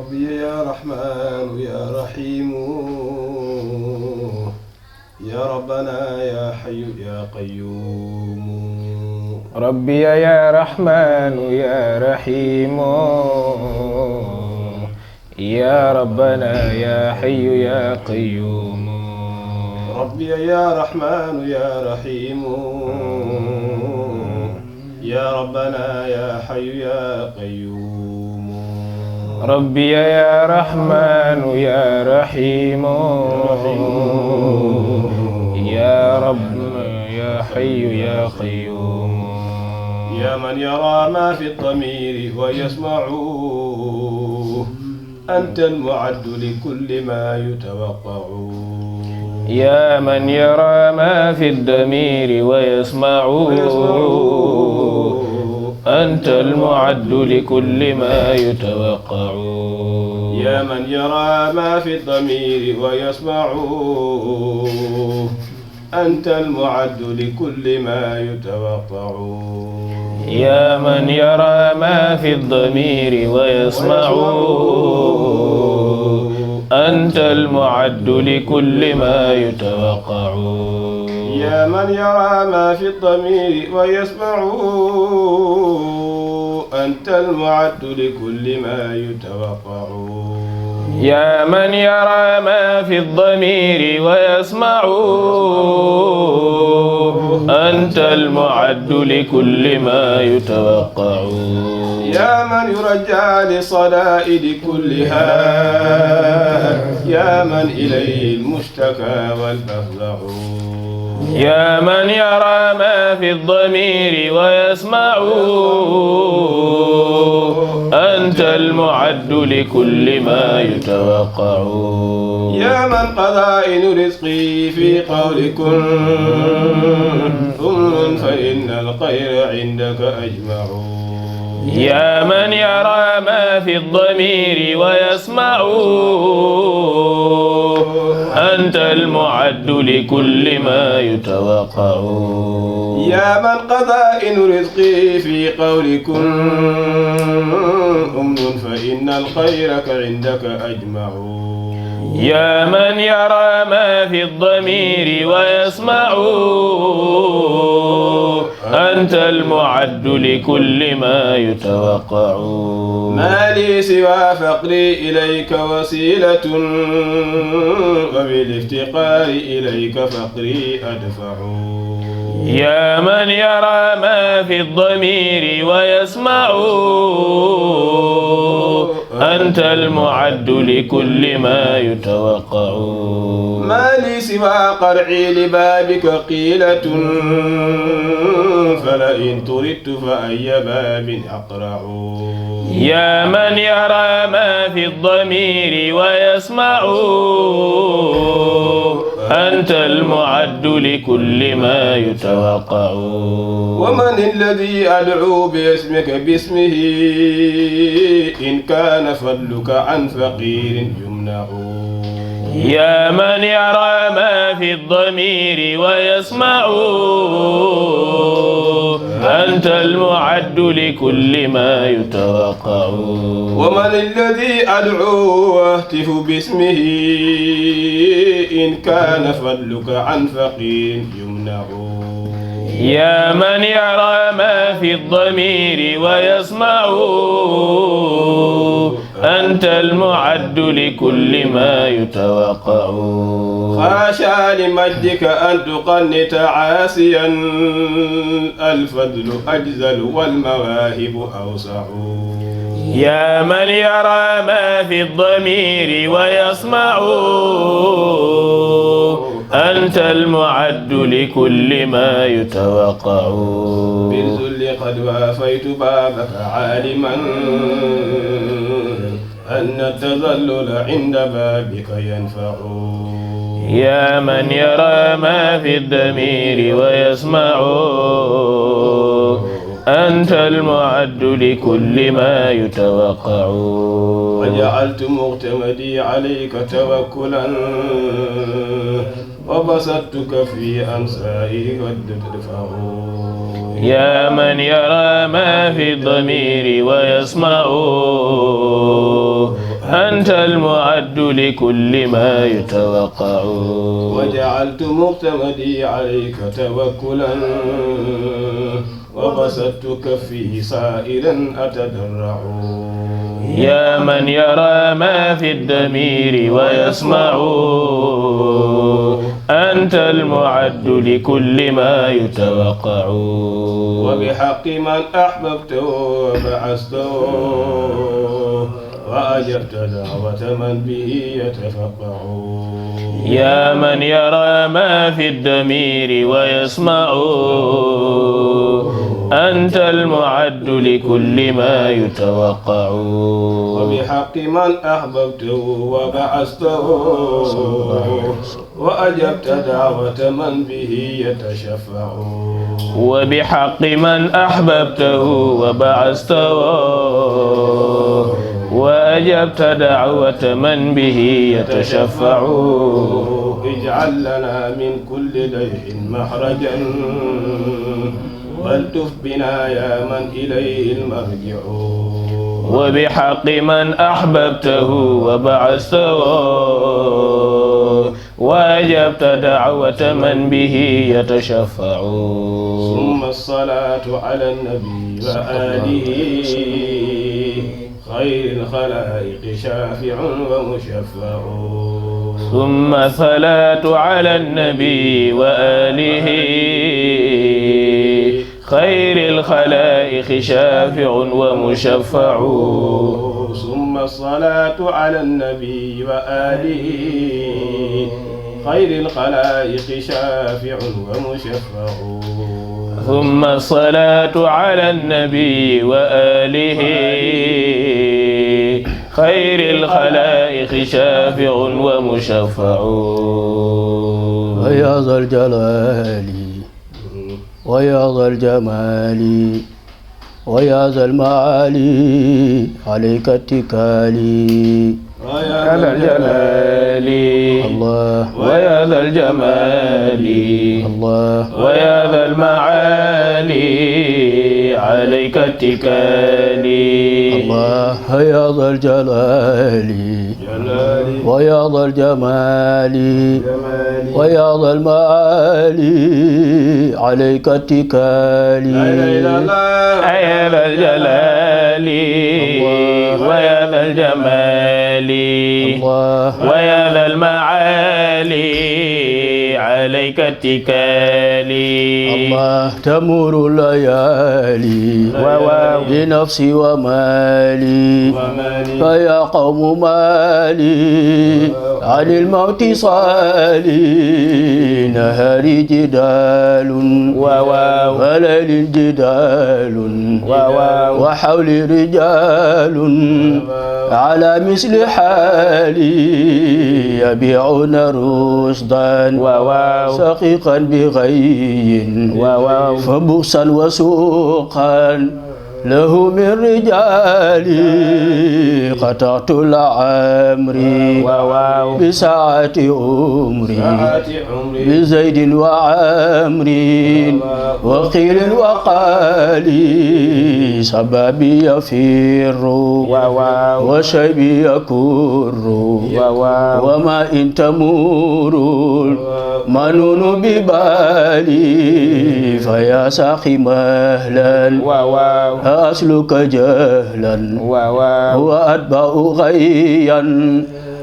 ربي يا رحمن يا رحيم يا ربنا يا حي يا قيوم. ربي يا رحمن يا رحيم يا ربنا يا حي يا قيوم. ربي يا رحمن يا رحيم يا ربنا يا حي يا قيوم. ربي يا رحمن يا رحيم يا رب يا حي يا قيوم. يا من يرى ما في الضمير ويسمع أنت المعد لكل ما يتوقع. يا من يرى ما في الضمير ويسمع أنت المعد لكل ما يتوقع. يا من يرى ما في الضمير ويسمع أنت المعد لكل ما يتوقع. يا من يرى ما في الضمير ويسمع أنت المعد لكل ما يتوقع. يا من يرى ما في الضمير ويسمع أنت المعد لكل ما يتوقع. يا من يرى ما في الضمير ويسمع أنت المعد لكل ما يتوقع. يا من يرجى للصلائد كلها يا من إليه المشتكى والمفزع. يا من يرى ما في الضمير ويسمع أنت المعد لكل ما يتوقع. يا من قضائن رزقي في قول كن فإن الخير عندك أجمع. يا من يرى ما في الضمير ويسمع أنت المعد لكل ما يتوقع. يا من قضائن رزقي في قول كن فإن الخير عندك أجمع. يا من يرى ما في الضمير ويسمع أنت المعد لكل ما يتوقع. ما لي سوى فقري إليك وسيلة وبالافتقار إليك فقري أدفع. يا من يرى ما في الضمير ويسمع أنت المعد لكل ما يتوقع. ما لي سوى قرعي لبابك قيلة فلئن طردت فأي باب أقرع. يا من يرى ما في الضمير ويسمع أنت المعد لكل ما يتوقع. ومن الذي أدعو باسمك باسمه إن كان فضلك عن فقير يمنع. يا من يرى ما في الضمير ويسمع أنت المعد لكل ما يتوقع. ومن الذي أدعو واهتف باسمه إن كان فضلك عن فقير يمنع. يا من يرى ما في الضمير ويسمع أنت المعد لكل ما يتوقع. خاشى لمجدك أن تقنت عاسيا الفضل أجزل والمواهب أوسع. يا من يرى ما في الضمير ويسمع أنت المعد لكل ما يتوقع. بالذل قد وافيت بابك عالما أن التذلل عند بابك ينفع. يا من يرى ما في الضمير ويسمع أنت المعد لكل ما يتوقع. وجعلت مغتمدي عليك توكلا وبسطتك في أمسائي قد تدفع. يا من يرى ما في الضمير ويسمع أنت المعد لكل ما يتوقع وجعلت مقتمدي عليك توكلا وبسطت كفي سائلا أتدرع يا من يرى ما في الضمير ويسمع أنت المعد لكل ما يتوقع وبحق من أحببته وبعثته وأجبت دعوة من به يتفقع يا من يرى ما في الضمير ويسمع أنت المعد لكل ما يتوقع وبحق من أحببته وبعثته وأجبت دعوة من به يتشفع وبحق من أحببته وبعثته وأجبت دعوة من به يتشفع اجعل لنا من كل ضيق مخرجا والتف بنا يا من إليه المرجع وبحق من أحببته وبعثته وأجبت دعوة من به يتشفع ثم الصلاة على النبي وآله خير الخلائق شافع ومشفع ثم الصلاة على النبي وآله خير الخلائق شافع ومشفع ثم الصلاة على النبي وآله خير الخلائق شافع ومشفع ثم الصلاة على النبي وآله خير الخلائق شافع ومشفع ويا ذا الجلال ويا ذا الجمال ويا ذا المعالي عليك اتكالي ويا ذا الجلال الله ويا ذا الجمال الله ويا ذا المعالي عليك اتكالي الله يا ذا الجلال ويا ذا الجمال ويا ذا المعالي عليك اتكالي يا ذا الجلال ويا ذا الجمال ويا ذا المعالي عليك اتكالي الله تمر الليالي بنفسي ومالي فيا قوم مالي عن الموت صالي نهاري جدال وليل جدال وحولي رجال على مثل حالي يبيعون رشدا سقيقا بغي فبؤسا وسوقا له من رجالي قطعت لعمري بساعة عمري بزيد وعمري وقيل وقالي سبابي يفر وشيبي يكر وما إن تمور منون ببالي فيا ساقي مهلا أسلك جهلا وأتبع غيا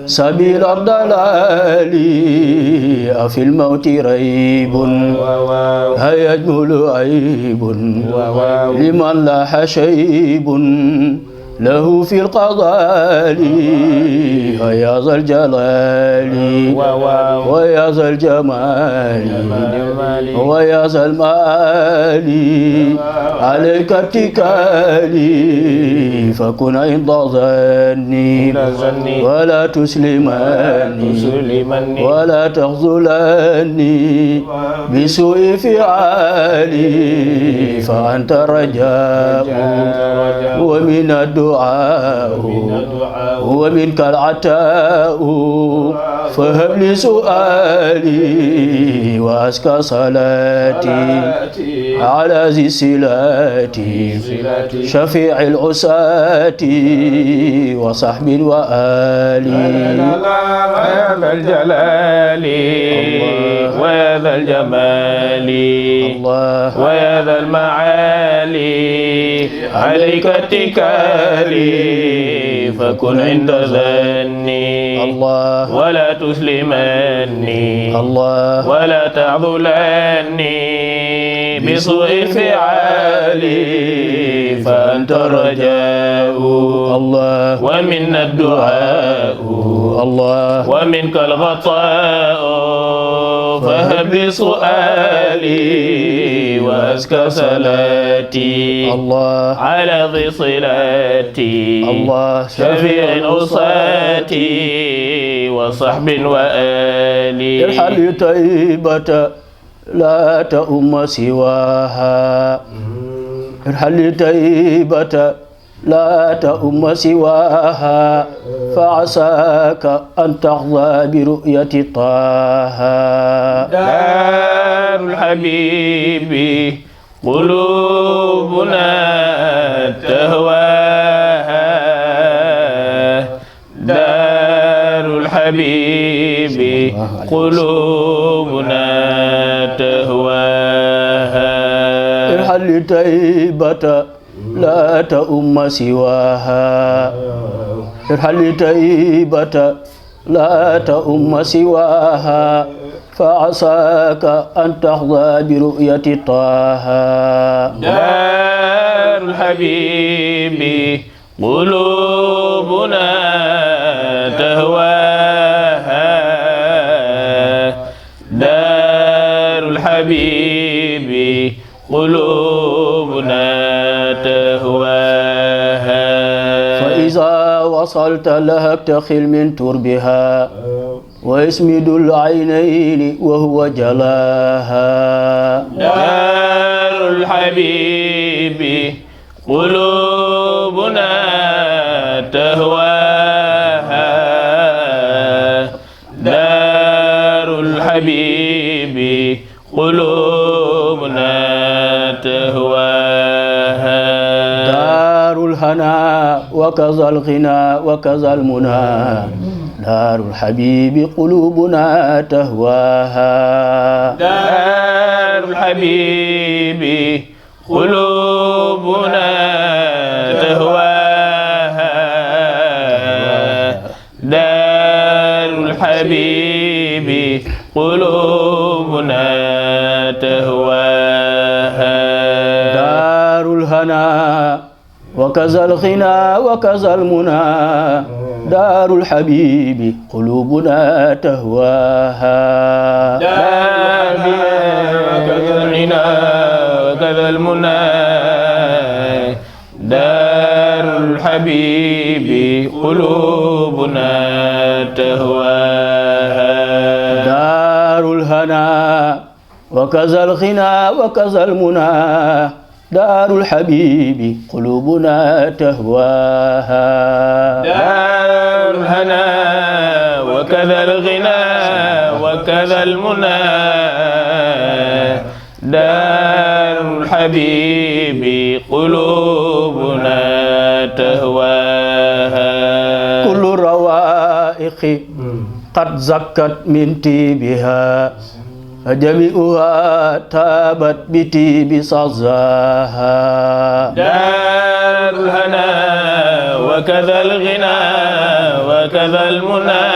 سبيل الضلال أفي الموت ريب هيجمل عيب لمن لاح شيب له في القضاء يا ذا الجلال ويا ذا الجمال ويا ذا المال عليك اتكالي فكن عند ظني ولا تسلمني ولا تخذلني بسوء فعالي فأنت رجاء ومن الدعاء الدعاء ومنك العطاء فهب لي سؤالي وأزكى صلاتي على ذي الصلات شفيع العساة وصحب وآل يا ذا الجلال ويا ذا الجمال ويا ذا المعالي عليك اتكالي فكن عند ظني ولا تسلمني ولا تعذلني بسوء فعالي فأنت الرجاء ومنا الدعاء ومنك الغطاء فهب لي سؤالي وأزكى صلاتي على ذي صلاتي شفيع عصاتي وصحب وآلي ارحل طيبة لا تؤم سواها ارحل طيبة لا تؤم سواها فعساك أن تحظى برؤية طه دار الحبيب قلوبنا تهواها دار الحبيب قلوبنا تهواها ارحل طيبة لا تؤم سواها ارحل طيبة لا تؤم سواها فعساك أن تحظى برؤية طه دار الحبيب قلوبنا تهواها دار الحبيب قلوبنا تهواها فإذا وصلت لها اكتخل من تربها واسمد العينين وهو جلاها دار الحبيب قلوبنا تهواها دار الحبيب قلوبنا تهواها دار الهنا وكذا الغنى وكذا المنى دار الحبيب قلوبنا تهواها دار الحبيب قلوبنا تهواها دار الحبيب قلوبنا تهواها دار الهنا وكذا الغنى وكذا المنى دار الحبيب قلوبنا تهواها دار وكذا الغنى وكذا المنى دار الحبيب قلوبنا تهواها دار الهنا وكذا الغنى وكذا المنى دار الحبيب قلوبنا تهواها دار الهنا وكذا الغنى وكذا المنى دار الحبيب قلوبنا تهواها كل الروائق قد زكت من طيبها جميعها تابت بطيب صزاها دار الهنا وكذا الغنى وكذا المنى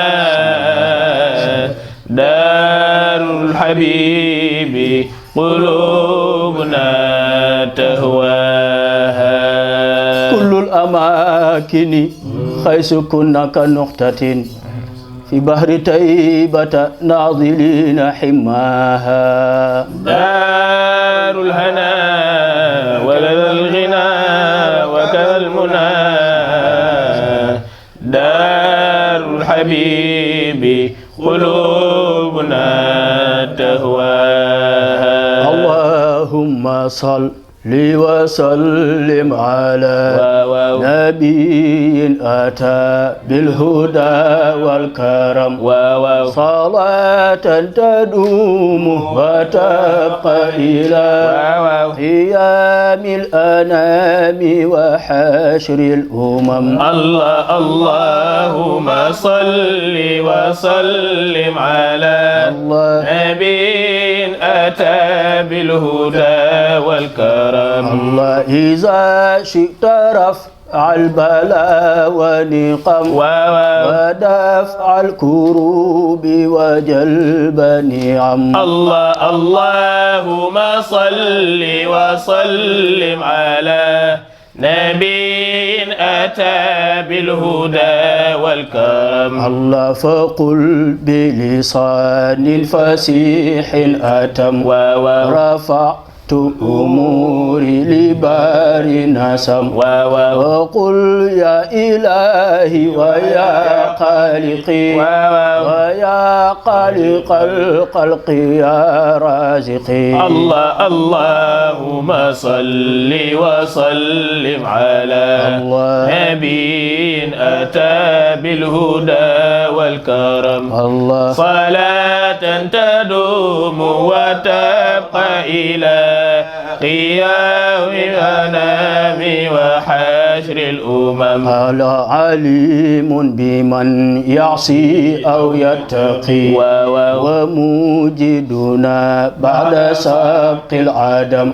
دار الحبيب قلوبنا تهواها كل الأماكن حيث كنا كنقطة في بحر طيبة ناظلين حماها دار الهنا وكذا الغنى وكذا المنى دار الحبيب قلوبنا تهواها اللهم صل لي وسلم على نبي أتى بالهدى والكرم صلاة تدوم وتبقى إلى قيام الأنام وحشر الأمم. اللهم صل وسلم على نبي أتى بالهدى والكرم. الله إذا شئت رفع البلاء ونقم ودفع الكروب وجلب النعم. اللهم صل وسلم على نبي أتى بالهدى والكرم. الله فقل بلسان فسيح أتم رفعت أموري لبار نسم وقل يا إلهي ويا خالقي ويا خالق الخلق يا رازقي. اللهم صل وسلم على نبي أتى بالهدى والكرم صلاة تدوم وتبقى إلى قيام الأنام وحشر الأمم. ألا عليم بمن يعصي أو يتقي وموجدنا بعد سبق العدم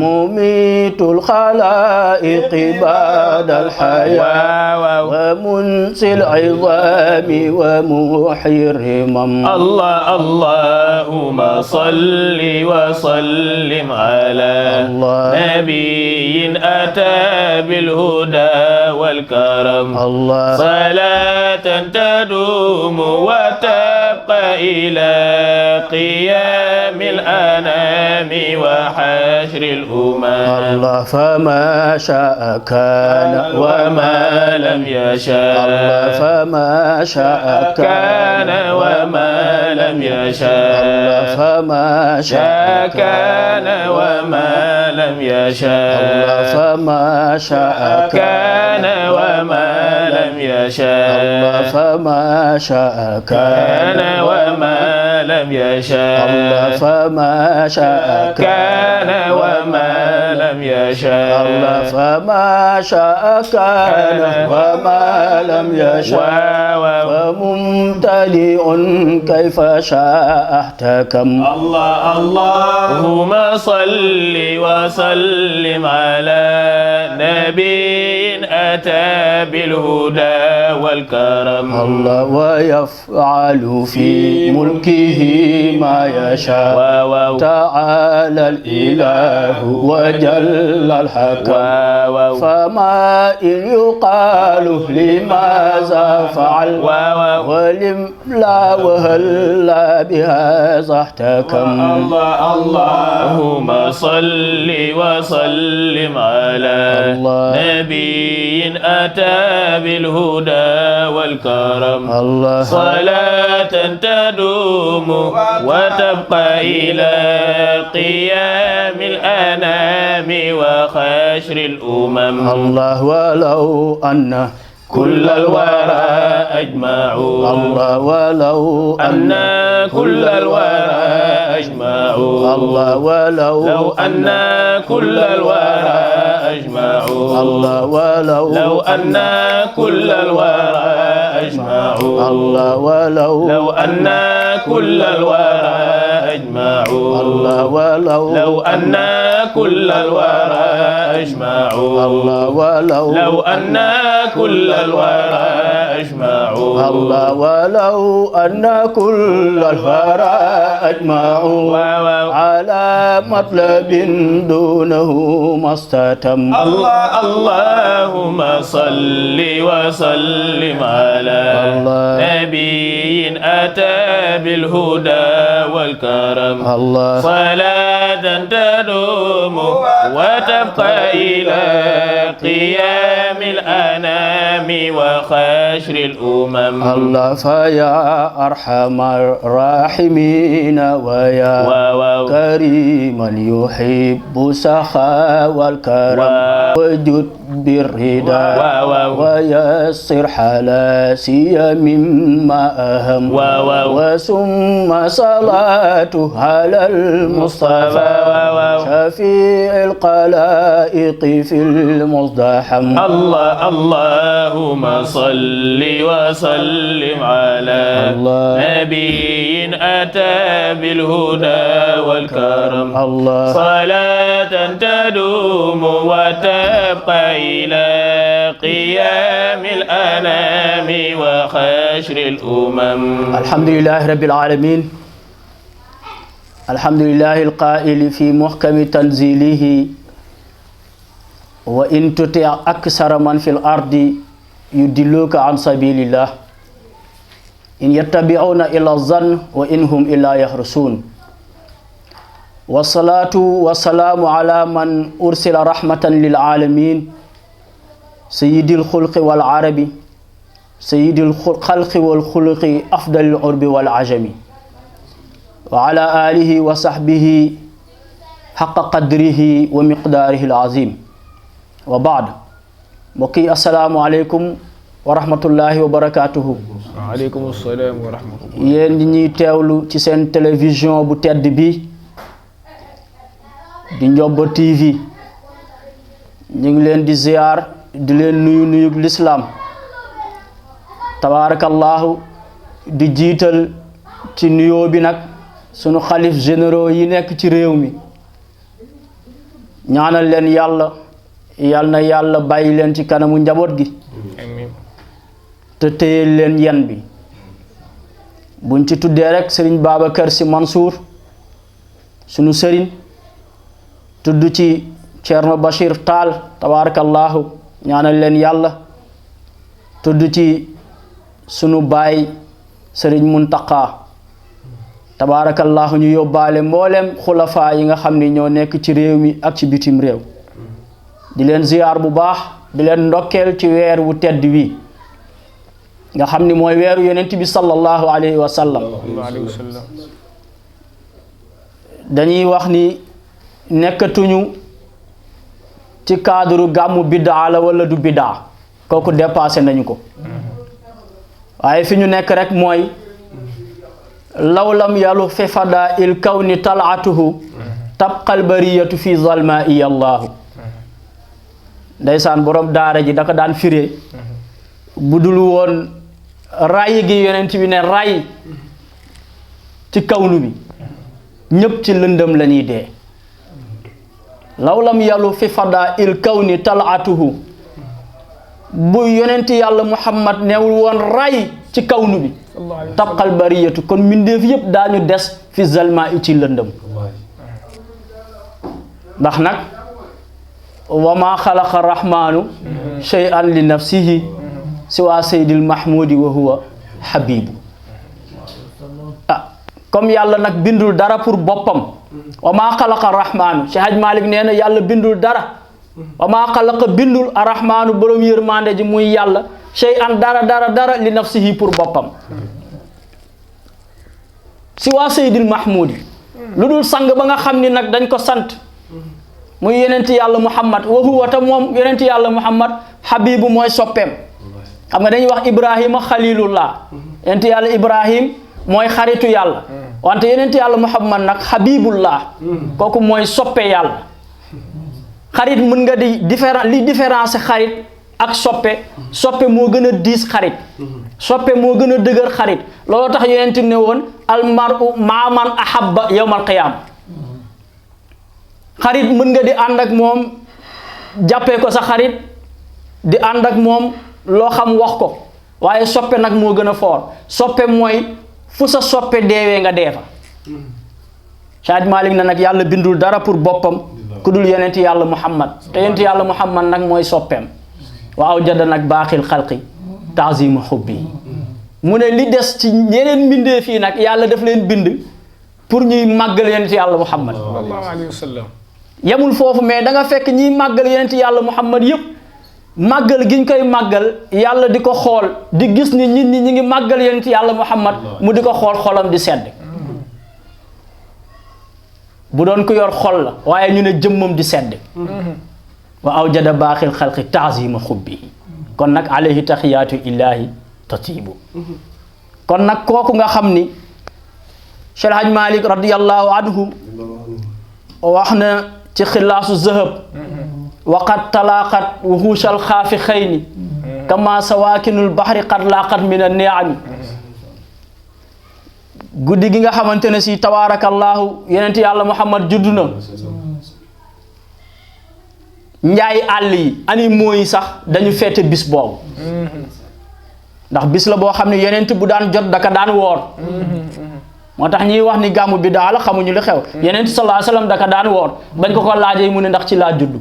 مميت الخلائق بعد الحياة ومنسي العظام ومحيي الرمم. اللهم صل وسلم على نبي أتى بالهدى والكرم صلاة تدوم وتبقى إلى قيام الأنام وحشر الأمم. الله فما شاء كان وما لم يشاء. الله فما شاء كان وما لم يشاء. الله فما شاء كان وما لم يشاء. الله فما شاء كان وما لم يشاء. الله فما شاء كان وما لم يشاء. الله فما شاء كان وما لم يشاء. الله فما شاء كان وما لم يشاء وممتلئ كيف شاء احتكم. اللهم صل وسلم على نبي أتى بالهدى والكرم. الله ويفعل في ملكه ما يشاء تعالى الإله وجل الحكم. فما إن يقال لماذا فعل ولم لا وهلا بهذا احتكم. اللهم صل وسلم على نبي أتى بالهدى والكرم صلاة تدوم وتبقى إلى قيام الأنام وحشر الأمم. الله ولو أن كل الورى أجمعوا. الله ولو أن كل الورى أجمعوا. الله ولو أن كل الورى أجمعوا. الله ولو أن كل الورى أجمعوا. الله ولو أن كل الورى أجمعوا. الله ولو أن كل الورى أجمعوا. الله ولو أن كل الورى أجمعوا. الله ولو أن كل الورى أجمعوا على مطلب دونه ما استتم. اللهم صل وسلم على نبي أتى بالهدى والكرم صلاة تدوم وتبقى إلى قيام الأنام وخشر الأمم الله فيا أرحم الراحمين ويا كريما يحب السخاء والكرم وجد بالرضا ويسر حلاسي مما أهم وثم صلاة على المصطفى شفيع القلائق في المزدحم اللهم صل وسلم على نبي أتى بالهدى والكرم صلاة تدوم وتبقى إلى قيام الأنام وخشر الأمم. الحمد لله رب العالمين. الحمد لله القائل في محكم تنزيله وإن تطع أكثر من في الأرض يضلوك عن سبيل الله إن يتبعون إلا الظن وإن هم إلا يخرصون والصلاة والسلام على من أرسل رحمة للعالمين سيد الخلق والعرب سيد الخلق والخلق أفضل العرب والعجم وعلى آله وصحبه حق قدره ومقداره العظيم وبعد بقي السلام عليكم ورحمة الله وبركاته. وعليكم السلام ورحمة الله. yéen ñi teewlu ci seen télévision bu tedd bi di Ndiobba TV ñu ngi leen di ziar di leen nuyu l'islam tabarakallahu di jiital ci nuyoo bi nag sunu xalif généraux yi nekk ci réew mi ñaanal leen yal na yàlla bàyyi leen ci kanamu njaboot gi te téye leen yen bi buñ ci tuddee rek sëriñ Babacar Sy Mansour sunu sëriñ tudd ci Thierno Bachir Tall tabarakallahu ñaanal leen yàlla tudd ci sunu baay sëriñ Muntaqa tabarakallahu ñu yóbbaale mboolem xulafaa yi nga xam ni ñoo nekk ci réew mi ak ci bitim réew di leen ziyaar bu baax di leen ndokkeel ci weer wu tedd wi nga xam ni mooy weeru yonent bi sallallahu alayhi wa sallam dañuy wax ni nekkatuñu ci cadre gàmmu biddaa la wala du biddaa kooku dépassé nañu ko waaye fi ñu nekk rek mooy lawlam yalu fi fada il kawni talaatuhu tabqal bariyatu fi zalma iya allahu ndeysaan borom daara ji daka daan firee budul woon ray gi yonent bi ne ray ci kawnu bi ñépp ci lëndëm lañuy dee lawlam yalu fi fada il kawni talaatuhu bu yonent yàlla Muhammad newul woon ray ci kawnu bi tabqal bariyatu kon mbindeef yépp daañu des fi zalma i ci lëndëm ndax nag wa ma xalaqa rahmanu shay'an li nafsihi siwa sayyidil mahmudi wa huwa habibu comme yàlla nag bindul dara pour boppam wa ma xalaqa rahmanu Cheikh Hadj Malick nee na yàlla bindul dara wa ma xalaqa bindul arrahmanu borom yërmande ji muy yàlla shay'an dara li nafsihi pour boppam siwa sayyidil mahmudi lu dul sang ba nga xam ni nag dañ ko sant muy yonenti yàlla Muhammad wa huwa ta moom yonenti yàlla Muhammad habibu mooy soppeem xam nga dañuy wax Ibrahima xalilullah yonenti yàlla Ibrahim mooy xaritu yàlla wante yonenti yàlla Muhammad nag habibullah kooku mooy soppe yàlla xarit mën nga di différence xarit ak soppe moo gën a diis xarit soppe moo gën a dëgër xarit looloo tax yonent ne woon almaru maaman ahabba yawmal qiyaama xarit mën nga di ànd ak moom jàppee ko sa xarit di ànd ak moom loo xam wax ko waaye soppe nag moo gën a foor soppe mooy fu sa soppe deewee nga dee fa Cheikh Malick na nag yàlla bindul dara pour boppam ku dul yonent yàlla Muhammad te yonent yàlla Muhammad nag mooy soppeem wa awjada nag baaxil xalqi ta'zimu hubbi mu ne li des ci yeneen mbindee fii nag yàlla daf leen bind pour ñuy màggal yonent yàlla Muhammad sallallahu alayhi wa sallam yemul foofu mais da nga fekk ñiy màggal yonent yàlla Muhammad yëpp màggal giñ koy màggal yàlla di ko xool di gis ni nit ñi ñi ngi màggal yonent yàlla Muhammad mu di ko xool xolam di sedd bu doon ko yor xol la waaye ñu ne jëmmam di sedd wa awjada baaxil xalqi taazima xubbihi kon nag alayhi taxiyaatu illahi tatibu kon nag kooku nga xam ni Cheikh Hadj Malick radiyallahu anhu wax na ci xilaasu zahab waqad talaqat wuxuushal xaafi xëyni kama sawaakinul baxri qad laqat min an-ni'ami guddi gi nga xamante ne si tabaarakallahu yenent yàlla Muhammad juddu na njaay àll yi animaux yi sax dañu feete bis boobu ndax bis la boo xam ne yenent bu daan jot daka daan woor moo tax ñiy wax ni gàmmu bi daal xamuñu li xew yenent sallallahu alayhi wasallam daka daan woor bañ ko laajee mu ne ndax ci laa juddu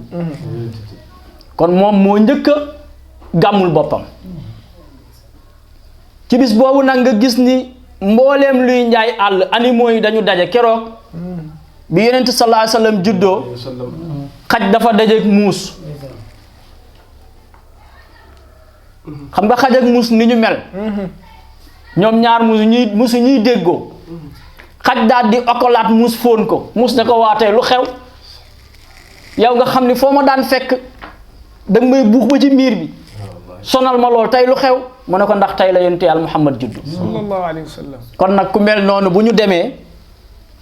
kon moom moo njëkk a gàmmul boppam ci bis boobu nag nga gis ni mbooleem luy njaay àll animaux yi dañu daje keroog bi yenent sallallahu alayhi wasallam juddoo xaj dafa dajeek muus xam nga xaj ak muus ni ñu mel ñoom ñaar musu ñuy déggoo xaj daal di okolaat muus fóon ko muus ne ko waatee lu xew yow nga xam ni foo ma daan fekk danga may buux ba ci miir bi sonal ma lool tey lu xew mu ne ko ndax tey la yonent Yàlla Muhammad juddu sallallahu alayhi wa sallam kon nag ku mel noonu bu ñu demee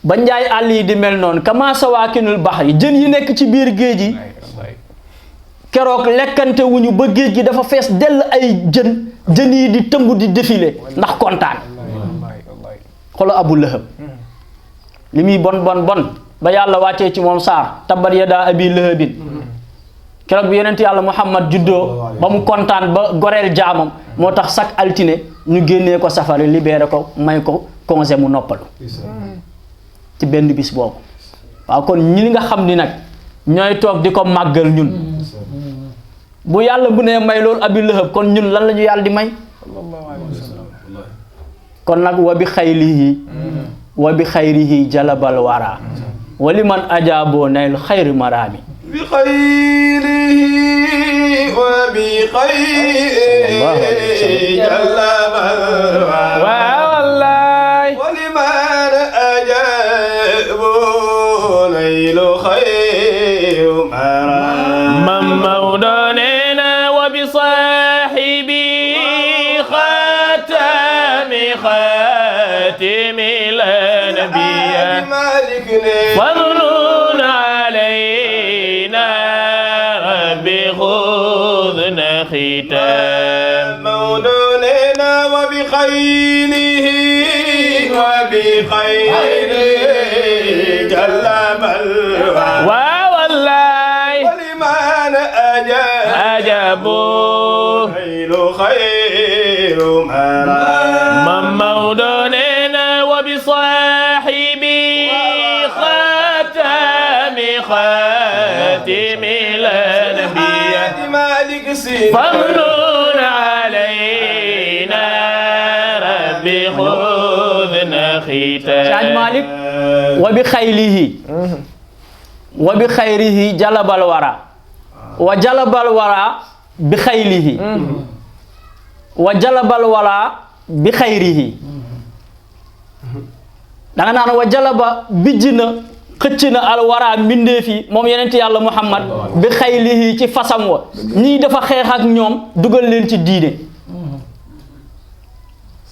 ba njaay àll yi di mel noonu kama sawaakinul baxri jën yi nekk ci biir géej yi keroog lekkante wuñu ba géej gi dafa fees dell ay jën yi di tëmb di défilé ndax kontaan xolo Abu Lahab li muy bon ba yàlla wàccee ci moom saar tabbat yadaa abi lahabin keroog bi yonent yàlla Muhammad juddoo ba mu kontaan ba goreel jaamam moo tax chaque altine ñu génnee ko safari libéré ko may ko congé mu noppalu ci benn bis boobu waaw kon ñi nga xam ni nag ñooy toog di ko màggal ñun bu yàlla bu nee may loolu abi lahab kon ñun lan la ñu yàlla di may kon nag wa bi xayrihi jalabal wara wa liman ajaaboo nayl xayri maraami bi xayrihi wa bi xayrihi jalabal wara wallaay wa liman ajaaboo nayl xayri maraami mam Maodo nee na wa bi saahibi xaatimi lanbiya fadlun alayna rabbi xudna xitam Maodo nee na wa bi xayrihi jalabal wara wallaay waliman ajabu xayru maraami mam Maodo nee na wa bi saahibi xaatimi lanbiya fadlun alayna rabbi xudna xitam Cheikh Malick wa bi xayrihi jalabal wara wa jalabal wara bi xayrihi wa jalabal wara bi xayrihi danga naan wa jalaba bijj na xëcc na al wara mbindeef yi moom yenent yàlla Muhammad bi xayrihi ci fasam wa ñii dafa xeex ak ñoom dugal leen ci diine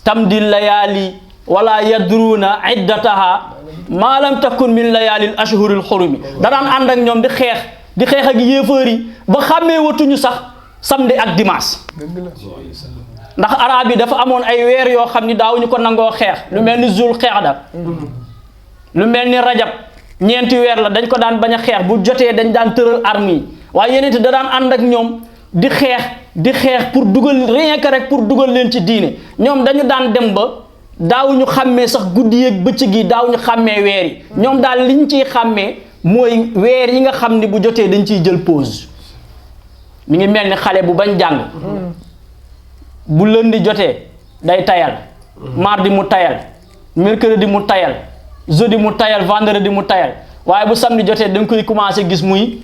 tamdi layaali wala yadruuna iddataha maa lam takun min layaalil ashhuril xurumi danaan ànd ak ñoom di xeex ak yéefar yi ba xàmmee watuñu sax samedi ak dimanche ndax arab yi dafa amoon ay weer yoo xam ni daawuñu ko nangoo xeex lu mel ni zul qeeda lu mel ni rajab ñeenti weer la dañ ko daan bañ a xeex bu jotee dañ daan tëral armes yi waaye yeneen da daan ànd ak ñoom di xeex pour dugal rien que rek pour dugal leen ci diine ñoom dañu daan dem ba daawuñu xàmmee sax guddi yeeg bëccëg yi daawuñu xàmmee weer yi ñoom daal liñ ciy xàmmee mooy weer yi nga xam ni bu jotee dañ ciy jël pause mi ngi mel ni xale bu bañ jàng bu lundi jotee day tayal mardi mu tayal mercredi mu tayal jeudi mu tayal vendredi mu tayal waaye bu samedi jotee dañ koy commencé gis muy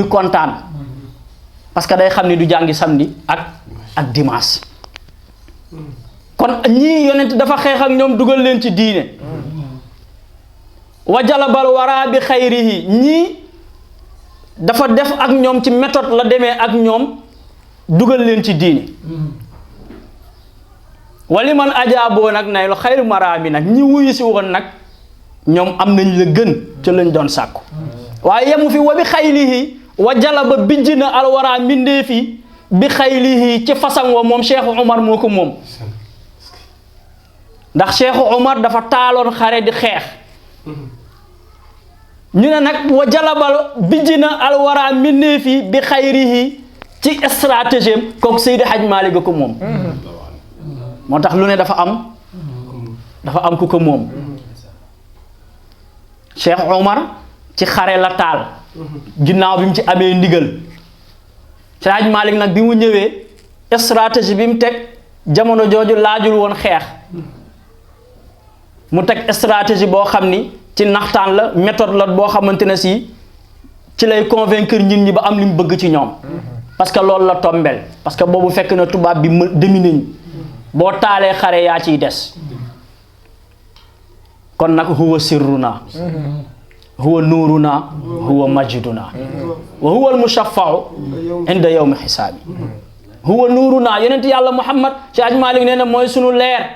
kontaan parce que day xam ni du jàngi samedi ak dimanche kon ñii yonent dafa xeex ak ñoom dugal leen ci diine wa jalabal wara bi xayrihi ñii dafa def ak ñoom ci méthode la demee ak ñoom dugal leen ci diine wali man ajaaboo nag nay lu xayru maraami nag ñi wuyu si woon nag ñoom am nañ la gën ca lañ doon sàkku waaye yemu fi wa bi xaylihi wa jalaba bijj na alwara mbindee fi bi xaylihi ci façon wa moom Cheikh Omar moo ko moom ndax Cheikh Omar dafa taaloon xare di xeex ñu ne nag wa jalabal bijj na alwara mbindee fi bi xayrihi ci stratégie kooku Seydi Hadj Malick ko moom moo tax lu ne dafa am ku ko moom Cheikh Omar ci xare la taal ginnaaw bi mu ci amee ndigal Seydi Hadj Malick nag bi mu ñëwee stratégie bi mu teg jamono jooju laajul woon xeex mu teg stratégie boo xam ni ci naxtaan la méthode la boo xamante ne si ci lay convaincre nit ñi ba am li mu bëgg ci ñoom parce que loolu la tombel parce que boobu fekk na tubaab bi dominé ñu boo taalee xare yaa ciy des kon nag huwa sirruna huwa nuuruna huwa majiduna wa huwa almushaffau inda yawmi xisaabi huwa nuuruna yonent yàlla Muhammad ci Aj Malik nee na mooy sunu leer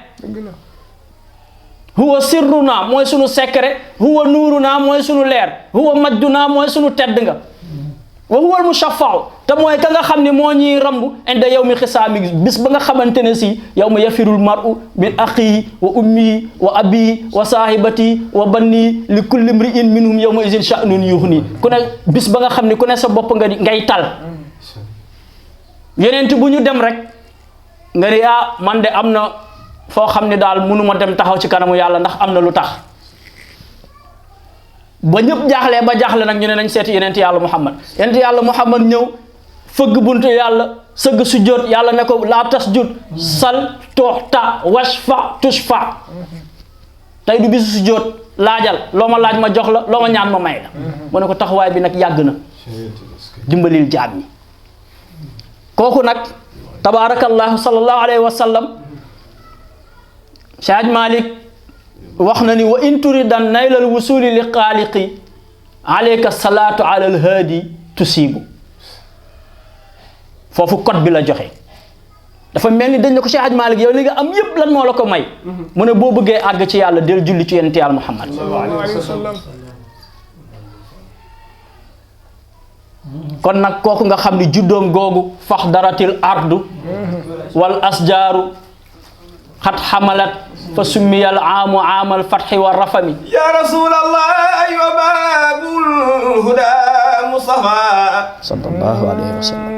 huwa sirruna mooy sunu secret huwa nuuruna mooy sunu leer huwa majduna mooy sunu tedd nga wa huwa almushaffau te mooy ka nga xam ne moo ñuy ramb inda yawmi xisaabi bis ba nga xamante ne si yawma yafirul mar'u min axihi wa ummihi wa abihi wa saahibati wa banni li kulli mri'in minhum yawma izin sha'nun yughni ku ne bis ba nga xam ne ku ne sa bopp nga ngay tal yeneen bu ñu dem rek nga ni man de am na foo xam ne daal mënuma dem taxaw ci kanamu yàlla ndax am na lu tax ba ñëpp jaaxlee ba jaaxle nag ñu ne nañ seeti yeneen yàlla Muhammad ñëw fëgg buntu yàlla sëgg sujjóot yàlla ne ko laa tasjud sal tuxta washfa tushfa tey du bisu sujjóot laajal loo ma laaj ma jox la loo ma ñaan ma may la mu ne ko taxawaay bi nag yàgg na dimbalil jaam ñi kooku nag tabaarakallahu sallallahu alayhi wa sallam Cheikh Malik wax na ni wa in turidan naylal wusuli li xaaliqi alayka salaatu ala alhaadi tusiibu foofu code bi la joxe dafa mel ni dañ ne ko Cheikh Malik yow li nga am yépp lan moo la ko may mu ne boo bëggee àgg ci yàlla del julli ci yonent yàlla Muhammad kon nag kooku nga xam ni juddoom googu fax daratil ardu wal asjaaru xat xamalat fa summiyal aamu aamal fatxi wa rafami ya rasulallah wa baabul huda mustafa sallallahu alayhi wa sallam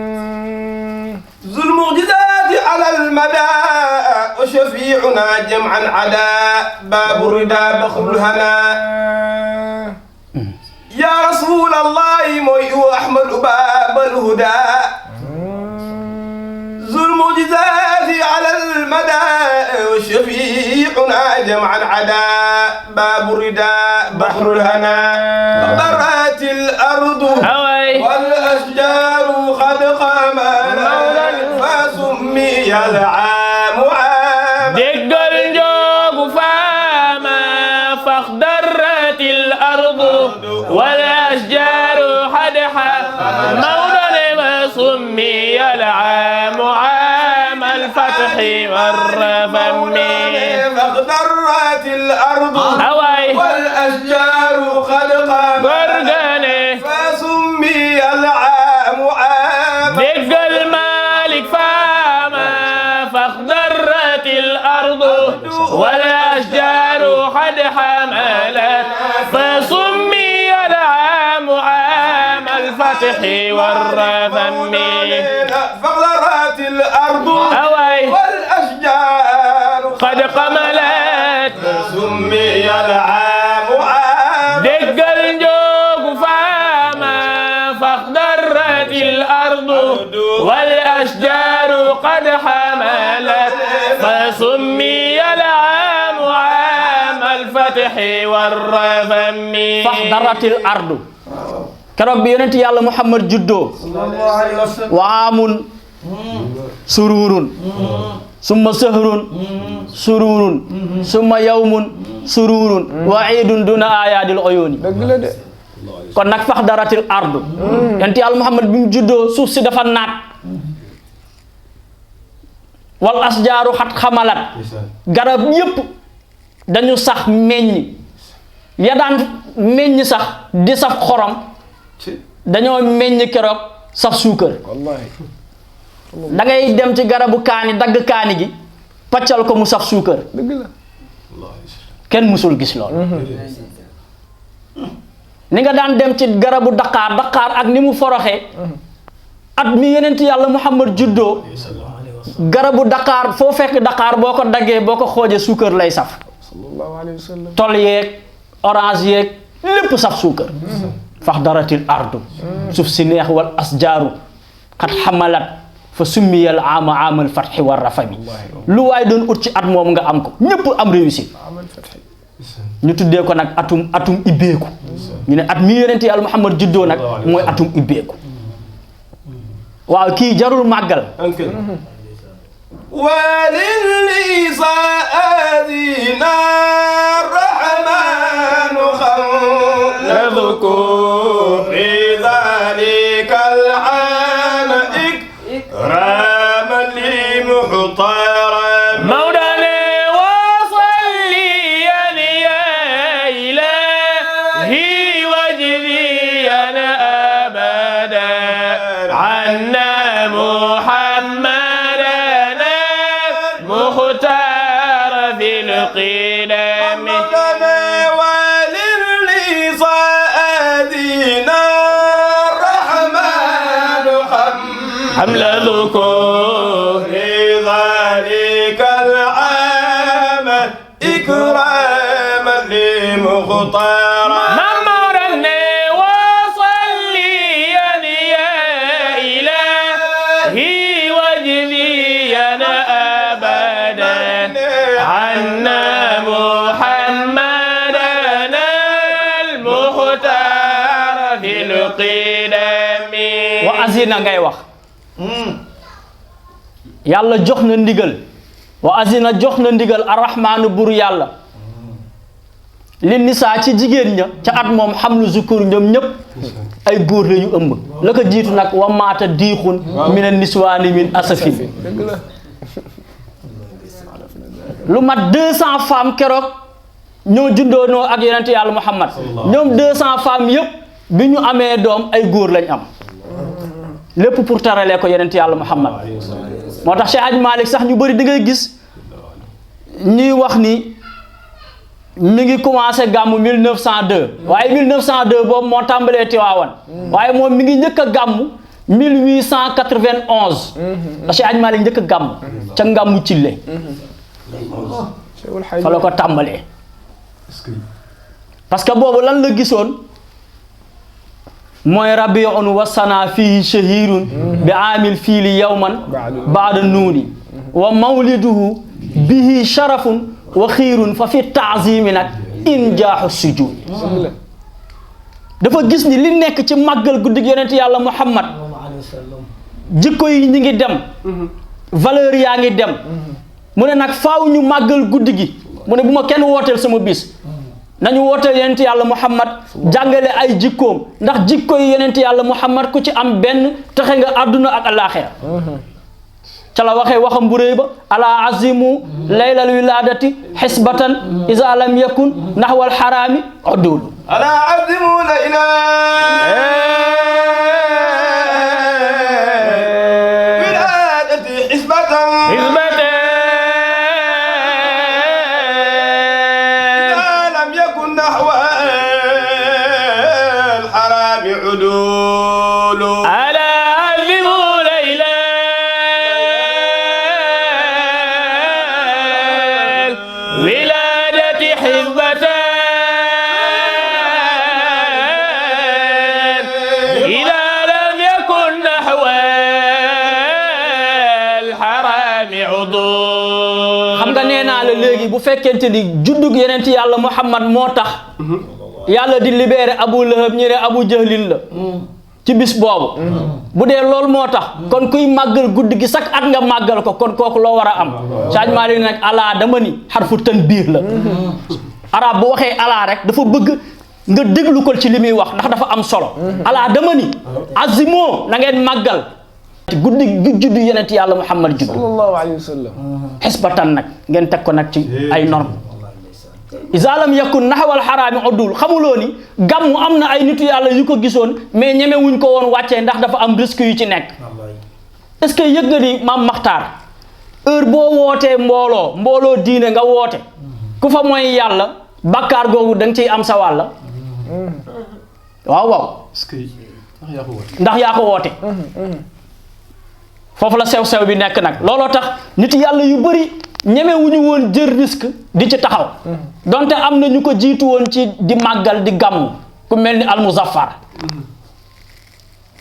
zul mu'jizati ala al mada wa shafi'una jam'an ada babu rida baxrul hana ya rasulallah mooy ahmadu baabal huda zul mu'jizati ala al mada وشفيعنا جمعا عدا باب الرداء بحر الهنا ضرت الأرض والأشجار قد قامت فسمي العام عام دق الجوق فاما فاخضرت الأرض والأشجار حدحا مولا فسمي العام عام الفتح والرفم فاخضرت الأرض والأشجار قد قامت فسمي العام عام دق المالك فاما فاخضرت الأرض والأشجار قد حملت فسمي العام عام الفتح والرفم فاخضرت الأرض والأشجار قد قملت فسمي العام عام دق الجوق فاما فاخضرت الأرض والأشجار قد حملت فسمي العام عام الفتح والرفم faxdaratil ardu keroog bi yonent yàlla Muhammad juddoo waamun sururun summa sahrun sururun summa yawmun sururun wa iidun duna ayaadil uyuuni dëgg la de kon nag fax daratil ardu yonent yàlla Muhammad bi mu juddoo suuf si dafa naat wal asjaaru xat xamalat garab yépp dañu sax meññ ya daan meññ sax di saf xorom dañoo meññ keroog saf suukar wallahi da ngay dem ci garabu kaani dagg kaani gi paccal ko mu saf suukar dëgg la kenn musul gis lool ni nga daan dem ci garabu daqaar ak ni mu foroxee at mi yonent yàlla Muhammad juddoo garabu daqaar foo fekk daqaar boo ko daggee boo ko xoojee suukar lay saf sallallahu alayhi wa sallam tol yeeg orange yeeg lépp saf suukar fax daratil ardu suuf si neex wal asjaaru xat xamalat fa summiyal ama amal fatxi war rafami lu waay doon ut ci at moom nga am ko ñépp am réussite ñu tuddee ko nag atum ibbeeku ñu ne at mi yonent yàlla Muhammad juddoo nag mooy atum ibbeeku waaw kii jarul màggal وللنساء أذينا الرحمن نذكر في ذلك العام إكراما لمحترم مولانا وصليا يا إلهي واجزيا أبدا عنا محمدنا مختار في القدم حمل ذكور ذلك العام إكراما لمختار ممرنا وصليا يا إلهي واجزيا أبدا عنا محمدنا المختار في القدم wa azina ngay wax yàlla jox na ndigal wa azina jox na ndigal arrahmaanu bur yàlla li nisaa ci jigéen ña ca at moom xam lu zukur ñoom ñëpp ay góor la yu ëmb la ko jiitu nag wa maata diixun mina niswaani min asafin dëgg la lu mat 200 femmes keroog ñoo jundoonoo ak yonent yàlla Muhammad ñoom 200 femmes yëpp bi ñu amee doom ay góor lañ am lépp pour taralee ko yonent yàlla Muhammad moo tax Cheikh Hadj Malick sax ñu bëri da ngay gis ñuy wax ni mi ngi commencé gàmmu 1902 waaye 1902 boobu moo tàmbalee Tiwaawan waaye moom mi ngi njëkk a gàmmu 1891 la Cheikh Hadj Malick njëkk a gàmmu ca ngàmmu Cille fa la ko tàmbalee parce que boobu lan la gisoon mooy rabiun wasana fihi shahirun bi amil fiili yawman baada nuuni wa mawliduhu bihi sharafun wa xiirun fa fi taazimi nag injaaxu sujud dafa gis ni li nekk ci màggal guddig yonent yàlla Muhammad jikko yi ñi ngi dem valeur yaa ngi dem mu ne nag faaw ñu màggal guddi gi mu ne bu ma kenn wooteel sama bis nañu wooteel yonent yàlla Muhammad jàngale ay jikkoom ndax jikko yi yonent yàlla Muhammad ku ci am benn taxe nga àdduna ak alaaxira ca la waxee waxam bu réy ba ala azimu laylal wiladati xisbatan isa lam yakun naxwal xaraami oddoolu ala azimu layla wiladati xisbatan xam nga nee naa la léegi bu fekkente ni juddug yonent yàlla Muhammad moo tax yàlla di libéré Abu Lahab ñu ne Abu Jahlin la ci bis boobu bu dee loolu moo tax kon kuy màggal guddi gi sax at nga màggal ko kon kooku loo war a am Sëñ Maalik nag alaa dama ni xarfu tanbiih la arab bu waxee alaa rek dafa bëgg nga déglu ko ci li muy wax ndax dafa am solo alaa dama ni azimoo na ngeen màggal guddi gi juddu yonent yàlla Muhammad juddu sallallahu alayhi wa sallam xisbatan nag ngeen teg ko nag ci ay norme iza lam yakun naxawal xaraami uddul xamuloo ni gàmmu am na ay nitu yàlla yu ko gisoon mais ñemewuñ ko woon wàccee ndax dafa am risque yu ci nekk est-ce que yëg nga ni maam Maxtaar heure boo wootee mbooloo diine nga woote ku fa mooy yàlla bakkaar googu da nga ciy am sa wàlla waaw ndax yaa ko woote foofu la sew-sew bi nekk nag looloo tax nit yàlla yu bëri ñemewuñu woon jël risque di ci taxaw donte am na ñu ko jiitu woon ci di màggal di gàmm ku mel ni almuzaffar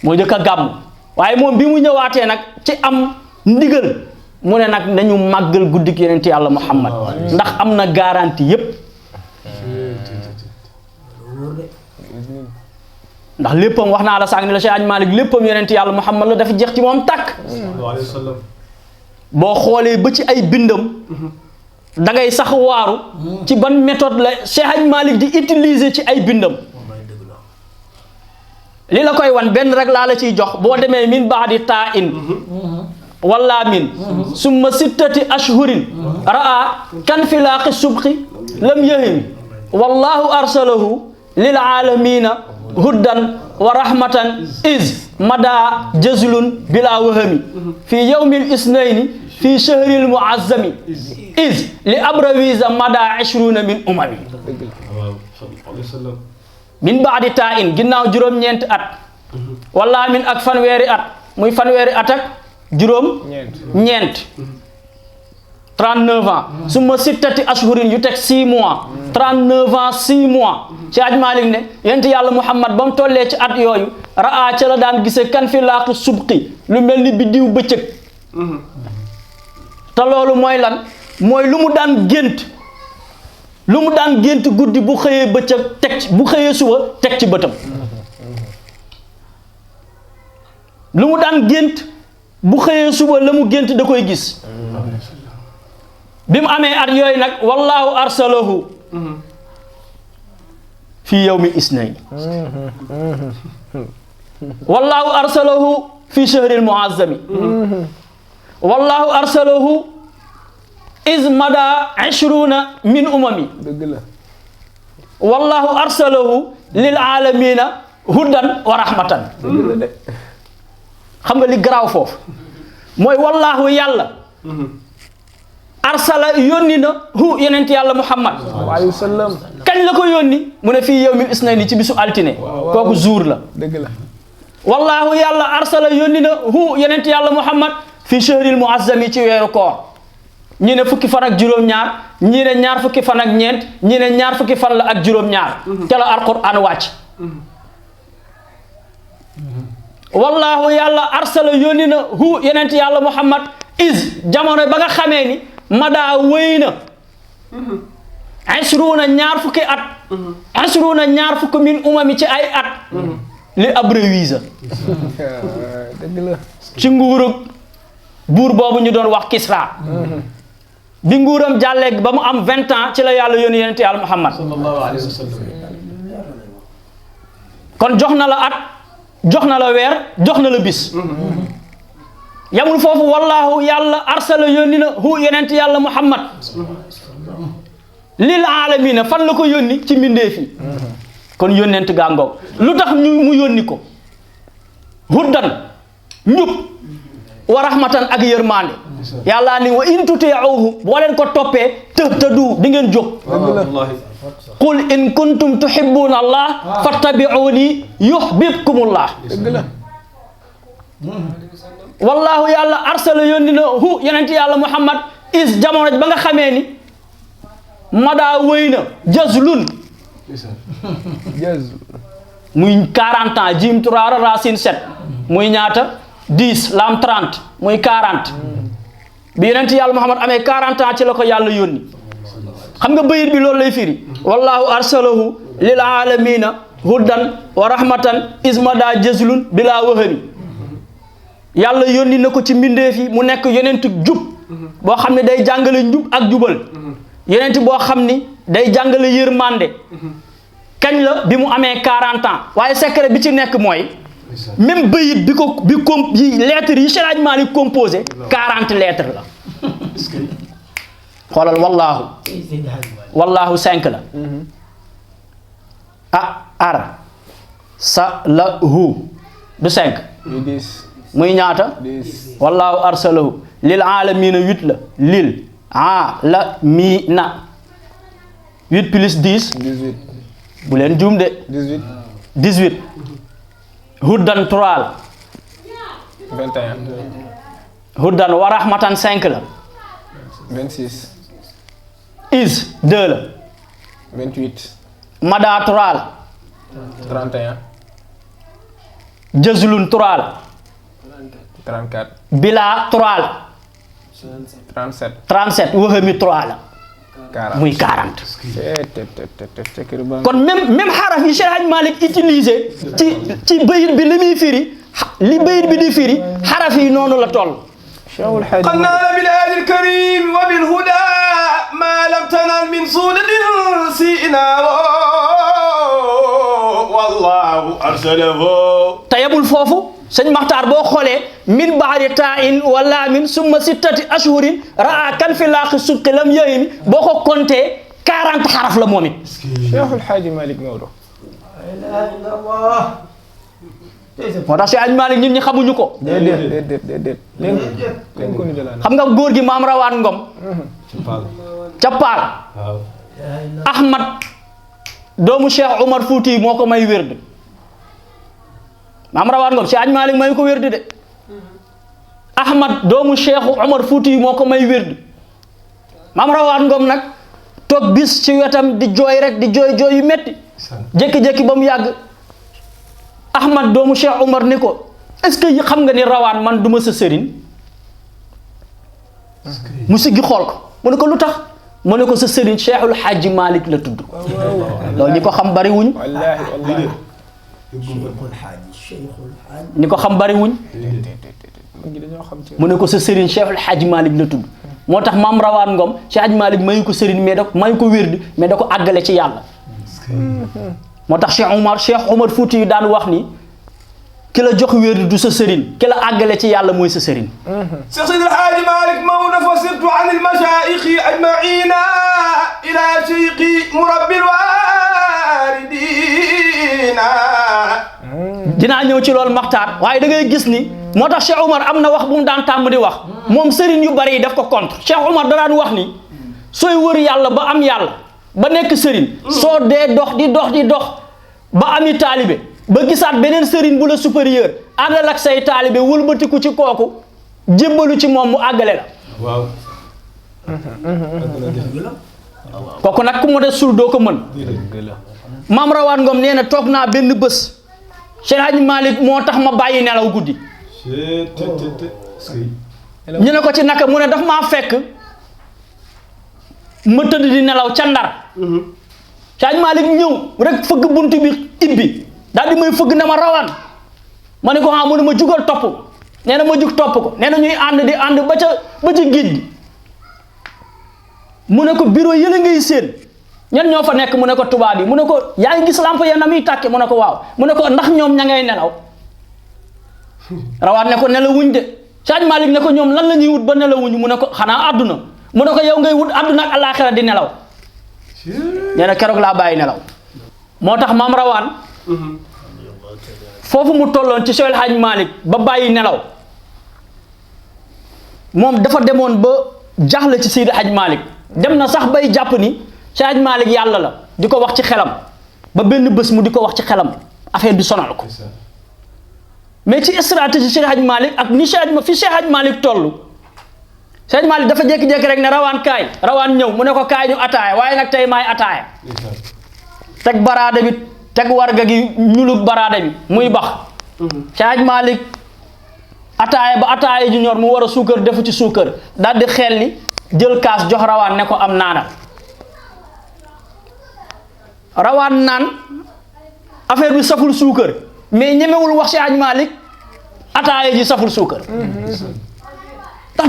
moo jëkk a gàmm waaye moom bi mu ñëwaatee nag ci am ndigal mu ne nag nañu màggal guddik yonent yàlla Muhammad ndax am na garantie yépp ndax léppam wax naa la sànq ni la Cheikh Hadj Malick léppam yonent yàlla Muhammad la dafa jeex ci moom tàkk boo xoolee ba ci ay bindam da ngay sax waaru ci ban méthode la Cheikh Hadj Malick di utiliser ci ay bindam li la koy wan benn rek laa la ciy jox boo demee min baadi taa in wala min summa sittati ashhurin raa kan filaaqi subqi lam yahim wallahu arsalahu lil aalamina huddan wa rahmatan iz mada jazlun bila wahami fi yawmil isnayni fi shahril muazzami iz li abrawisa mada 20 min umami min baadi taa in ginnaaw juróom-ñeenti at wala min ak fanweeri at muy fanweeri at ak juróom-ñeent 39 ans su ma sittati ashhurin yu teg 6 mois 39 ans 6 mois ci Hadj Malick ne yonent yàlla Muhammad ba mu tollee ci at yooyu raa ca la daan gisee kan fi laaqi subqi lu mel ni biddiw bëccëg te loolu mooy lan mooy lu mu daan gént guddi bu xëyee bëccëg teg ci bu xëyee suba teg ci bëtam lu mu daan gént bu xëyee suba la mu gént da koy gis bi mu amee at yooyu nag wallahu arsalahu fi yawmi isnayn wallahu arsalahu fi shahril muazzami wallahu arsalahu iz mada 20 min umami wallahu arsalahu lil alamina hudan wa rahmatan xam nga li garaaw foofu mooy wallahu yàlla arsala yónni na hu yonent yàlla Muhammad alayhi wa sallam kañ la ko yónni mu ne fii yawmil isnayni ci bisu altine kooku jour la dëgg la wallahu yàlla arsala yónni na hu yonent yàlla Muhammad fii shahril muazzami ci weeru koor ñi ne fukki fan ak juróom-ñaar ñi ne ñaar fukki fan ak ñeent ñi ne ñaar fukki fan la ak juróom-ñaar ca la alquran wàcc wallahu yàlla arsala yónni na hu yonent yàlla Muhammad is jamono ba nga xamee ni madaa wéy na 20 ñaar fukki at 20 ñaar fukki min umami ci ay at li abrévisa dëgg la ci nguurug buur boobu ñu doon wax Kisra bi nguuram jàllee ba mu am 20 ans ci la yàlla yónni yonent yàlla Muhammad sallallahu alayhi wa sallam. kon jox na la at jox na la weer jox na la bis yamul foofu wallahu yàlla arsala yónni na hu yonent yàlla Muhammad lil alamina fan la ko yónni ci mbindeef yi kon yónnent gaa ngoog lu tax mu yónni ko huddan njub wa rahmatan ak yërmande yàlla ni wa in tuti'uhu boo leen ko toppee tahtadu di ngeen jóg qul in kuntum tuhibbuna allah fattabi'uni yuhbibkumullah dëgg la wallahu yàlla arsala yónni na hu yonent yàlla Muhammad is jamono ba nga xamee ni madaa wéy na jazlun jaz muy 40 ans jim turaara racine 7 muy ñaata 10 lam 30 muy 40 bi yonent yàlla Muhammad amee 40 ans ci la ko yàlla yónni xam nga bayit bi loolu lay firi wallahu arsalahu lil alamina hudan wa rahmatan ismada jazlun bila wahabi yàlla yónni na ko ci mbindeef yi mu nekk yonentu jub boo xam ne day jàngale njub ak jubal yonent boo xam ni day jàngale yërmande kañ la bi mu amee 40 ans waaye secret bi ci nekk mooy même bayit bi lettres yi Cheikh Hadji Malick composé 40 lettres la xoolal wallahu 5 la ar sa la hu du 5 muy ñaata wallahu arsalahu lil alamina 8 la lil alamina 8 plus 10 18 bu leen juum de 18 hudan 3 la 21 hudan wa rahmatan 5 la 26 is 2 la 28 mada 3 la 31 jazlun 3 la 34 bila 3 la 37 37 wahami 3 la 40 muy 40 kon kon même xaraf yi Cheikh Hadji Malick utilisé ci bayit bi li muy firi li bayit bi di firi xaraf yi noonu la toll Cheikhul Hadji قد نال بالهادي الكريم وبالهدى ما لم تنل من سودة سيئنا والله أرسله te yebul foofu sëñ Maxtaar boo xoolee min baari ta'in wala min summa sittati ashhurin raa kan fi laaqi sudqi lam yahimi boo ko compté 40 xaraf la moom it Cheikhul Hadji Malick Maodo moo tax Cheikh Hadji Malick ñun ñi xamuñu ko déedéet leen ko ni de la xam nga góor gi maam rawaan ngom ca Paal Ahmad doomu Cheikh Omar Fouti moo ko may wérd maam rawaan ngom Cheikh Hadji Malick may ko wérd de Ahmad doomu Cheikh Omar Fouti moo ko may wérd maam rawaan ngom nag toog bis ci wetam di jooy rek di jooy yu metti jékki-jékki ba mu yàgg Ahmad doomu Cheikh Omar ni ko est-ce que xam nga ni rawaan man duma sa sëriñ mu siggi xool ko mu ne ko lu tax mu ne ko sa sëriñ Cheikhul Hadji Malick la tudd loolu ñi ko xam bari wuñ wallahi ñi ko xam bari wuñ dañoo xam ci mu ne ko sa sëriñ Cheikhul Hadji Malick la tudd moo tax maam rawaan ngom Cheikh Hadji Malick mayu ko sëriñ mais da mayu ko wérd mais da ko àggale ci yàlla moo tax Cheikh Omar Fouti yu daan wax ni ki la jox wérd du sa sëriñ ki la àggale ci yàlla mooy sa sëriñ Cheikh Seydi El Hadji Malick Maodo فصرت عن المشايخ أجمعين إلى شيخي مربي الواردين dinaa ñëw ci loolu maxtaar waaye da ngay gis ni moo tax Cheikh Omar am na wax bu mu daan tàmm di wax moom sëriñ yu bari yi daf ko contre Cheikh Omar da daan wax ni sooy wër yàlla ba am yàlla ba nekk sëriñ soo dee dox di dox ba ami taalibe ba gisaat beneen sëriñ bu la supérieur àndal ak say taalibe wëlbatiku ci kooku jébbalu ci moom mu àggale la waaw kooku nag ku mu des sul doo ko mën maam rawaan ngom nee na toog naa benn bés Cheikh Hadji Malick moo tax ma bàyyi nelaw guddi ñu ne ko ci naka mu ne daf maa fekk ma tëdd di nelaw ca Ndar Cheikh Hadji Malick ñëw rek fëgg bunt bi ibbi daal di may fëgg na ma rawaan ma ne ko mu ne ma jugal topp nee na ma jug topp ko nee na ñuy ànd ba ca géej gi mu ne ko bureau yële ngay séen ñan ñoo fa nekk mu ne ko tubaab yi mu ne ko yaa ngi gis lampe ya na muy tàkke mu ne ko waaw mu ne ko ndax ñoom ña ngay nelaw rawaan ne ko nelawuñ de Cheikh Hadji Malick ne ko ñoom lan la ñuy wut ba nelawuñ mu ne ko xanaa àdduna mu ne ko yow ngay wut àdduna ak àllaaxira di nelaw nee na keroog laa bàyyi nelaw moo tax maam rawaan foofu mu tolloon ci Cheikh Hadji Malick ba bàyyi nelaw moom dafa demoon ba jaaxle ci Seydi Hadji Malick dem na sax bay jàpp ni Cheikh Hadji Malick yàlla la di ko wax ci xelam ba benn bés mu di ko wax ci xelam affaire bi sonal ko mais ci stratégie Cheikh Hadji Malick ak ni Cheikh Hadji Malick toll Cheikh Hadji Malick dafa jékki-jékki rek ne rawaan kaay rawaan ñëw mu ne ko kaay ñu ataaya waaye nag tey maay ataaya teg baraade bi teg warga gi ñulug baraade bi muy bax Cheikh Hadji Malick ataaya ba ataaya ji ñor mu war a suukar defu ci suukar daal di xel li jël kaas jox rawaan ne ko am naanal rawaan naan affaire bi saful suukar mais ñemewul wax Cheikh Hadj Malick ataaya ji saful suukar ndax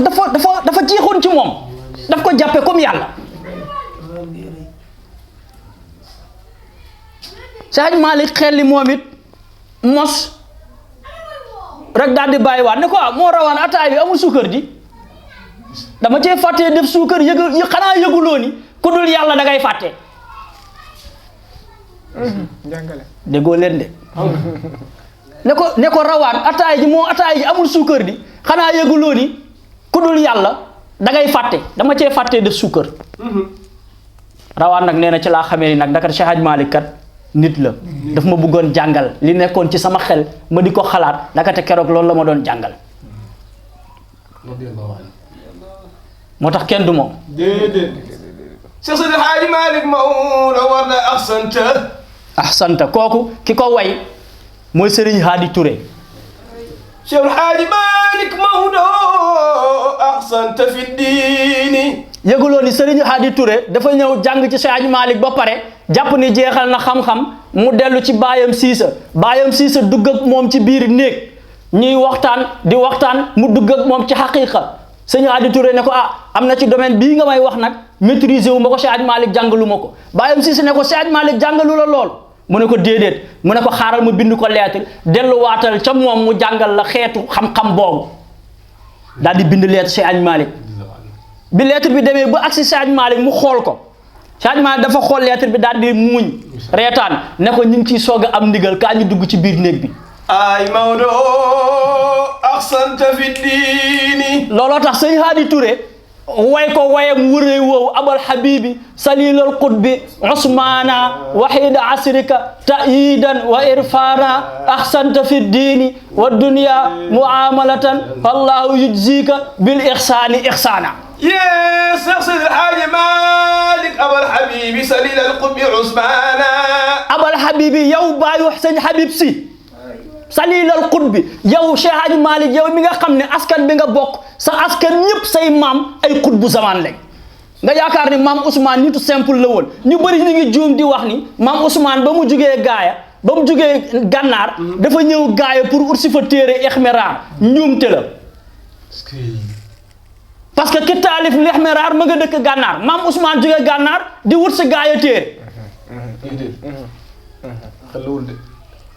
dafa jeexoon ci moom daf ko jàppe comme yàlla. Cheikh Hadj Malick xel li moom it mos rek daal di bàyyiwaat ne ko moo rawaan ataay bi amul suukar di dama cee fàttee def suukar xanaa yëguloo ni ku dul yàlla da ngay fàtte. jàngale déggoo leen de ne ko rawaan ataay ji amul suukar di xanaa yëguloo ni ku dul yàlla da ngay fàtte dama cee fàttee def suukar. rawaan nag nee na ci laa xamee ni nag ndaka Cheikh Hadj Malick kat nit la daf ma bëggoon jàngal li nekkoon ci sama xel ma di ko xalaat ndakate keroog loolu la ma doon jàngal moo tax kenn du moom. déedéet. Cheikh Seydi Hadji Malick Maodo war na ahsanta kooku ki ko way mooy Serigne Hadi Touré. Cheikh Hadji Malick Maodo ahsanta fi diini. yëguloo ni Serigne Hadi Touré dafa ñëw jàng ci Cheikh Hadji Malick ba pare jàpp ni jeexal na xam-xam mu dellu ci baayam siisa dugg ak moom ci biir néeg ñuy waxtaan mu dugg ak moom ci xaqiiqa Serigne Hadi Touré ne ko am na ci domaine bii nga may wax nag maîtriser wu ma ko Cheikh Hadji Malick jàngalu ma ko baayam siisa ne ko Cheikh Hadji Malick jàngalu la lool mu ne ko déedéet mu ne ko xaaral ma bind ko lettre delluwaatal ca moom mu jàngal la xeetu xam-xam boobu daal di bind lettre Cheikh Hadji Malick bi lettre bi demee ba agsi Cheikh Hadji Malick mu xool ko Cheikh Hadji Malick dafa xool lettre bi daal di muuñ reetaan ne ko ñu ngi ciy soog a am ndigal kaa ñu dugg ci biir néeg bi. ay Maodo ahsanta fi diini. looloo tax sëñ Hadi Touré way ko wayam wëree woowu abal habibi salilal qutbi usmana wahida asrika ta'idan wa irfana ahsanta fi diini wa dunya muamalatan wallahu yujzika bil ihsani ihsana. Yes, Cheikh Seydi Hadji Malick abal habibi salilal qutbi usmana. abal habibi yow baayu sëñ Habib si salilal qutbi yow Cheikh Hadji Malick yow mi nga xam ne askan bi nga bokk sa askan ñëpp say maam ay qutbu zaman lañ nga yaakaar ni maam Ousmane nitu simple la woon ñu bëri ñu ngi juum di wax ni maam Ousmane ba mu jugee gànnaar dafa ñëw gaaya pour ut si fa téere ixmiraar njuumte la parce que ki taalif l'ixmiraar ma nga dëkk gànnaar maam Ousmane jugee gànnaar di wut si gaaya téere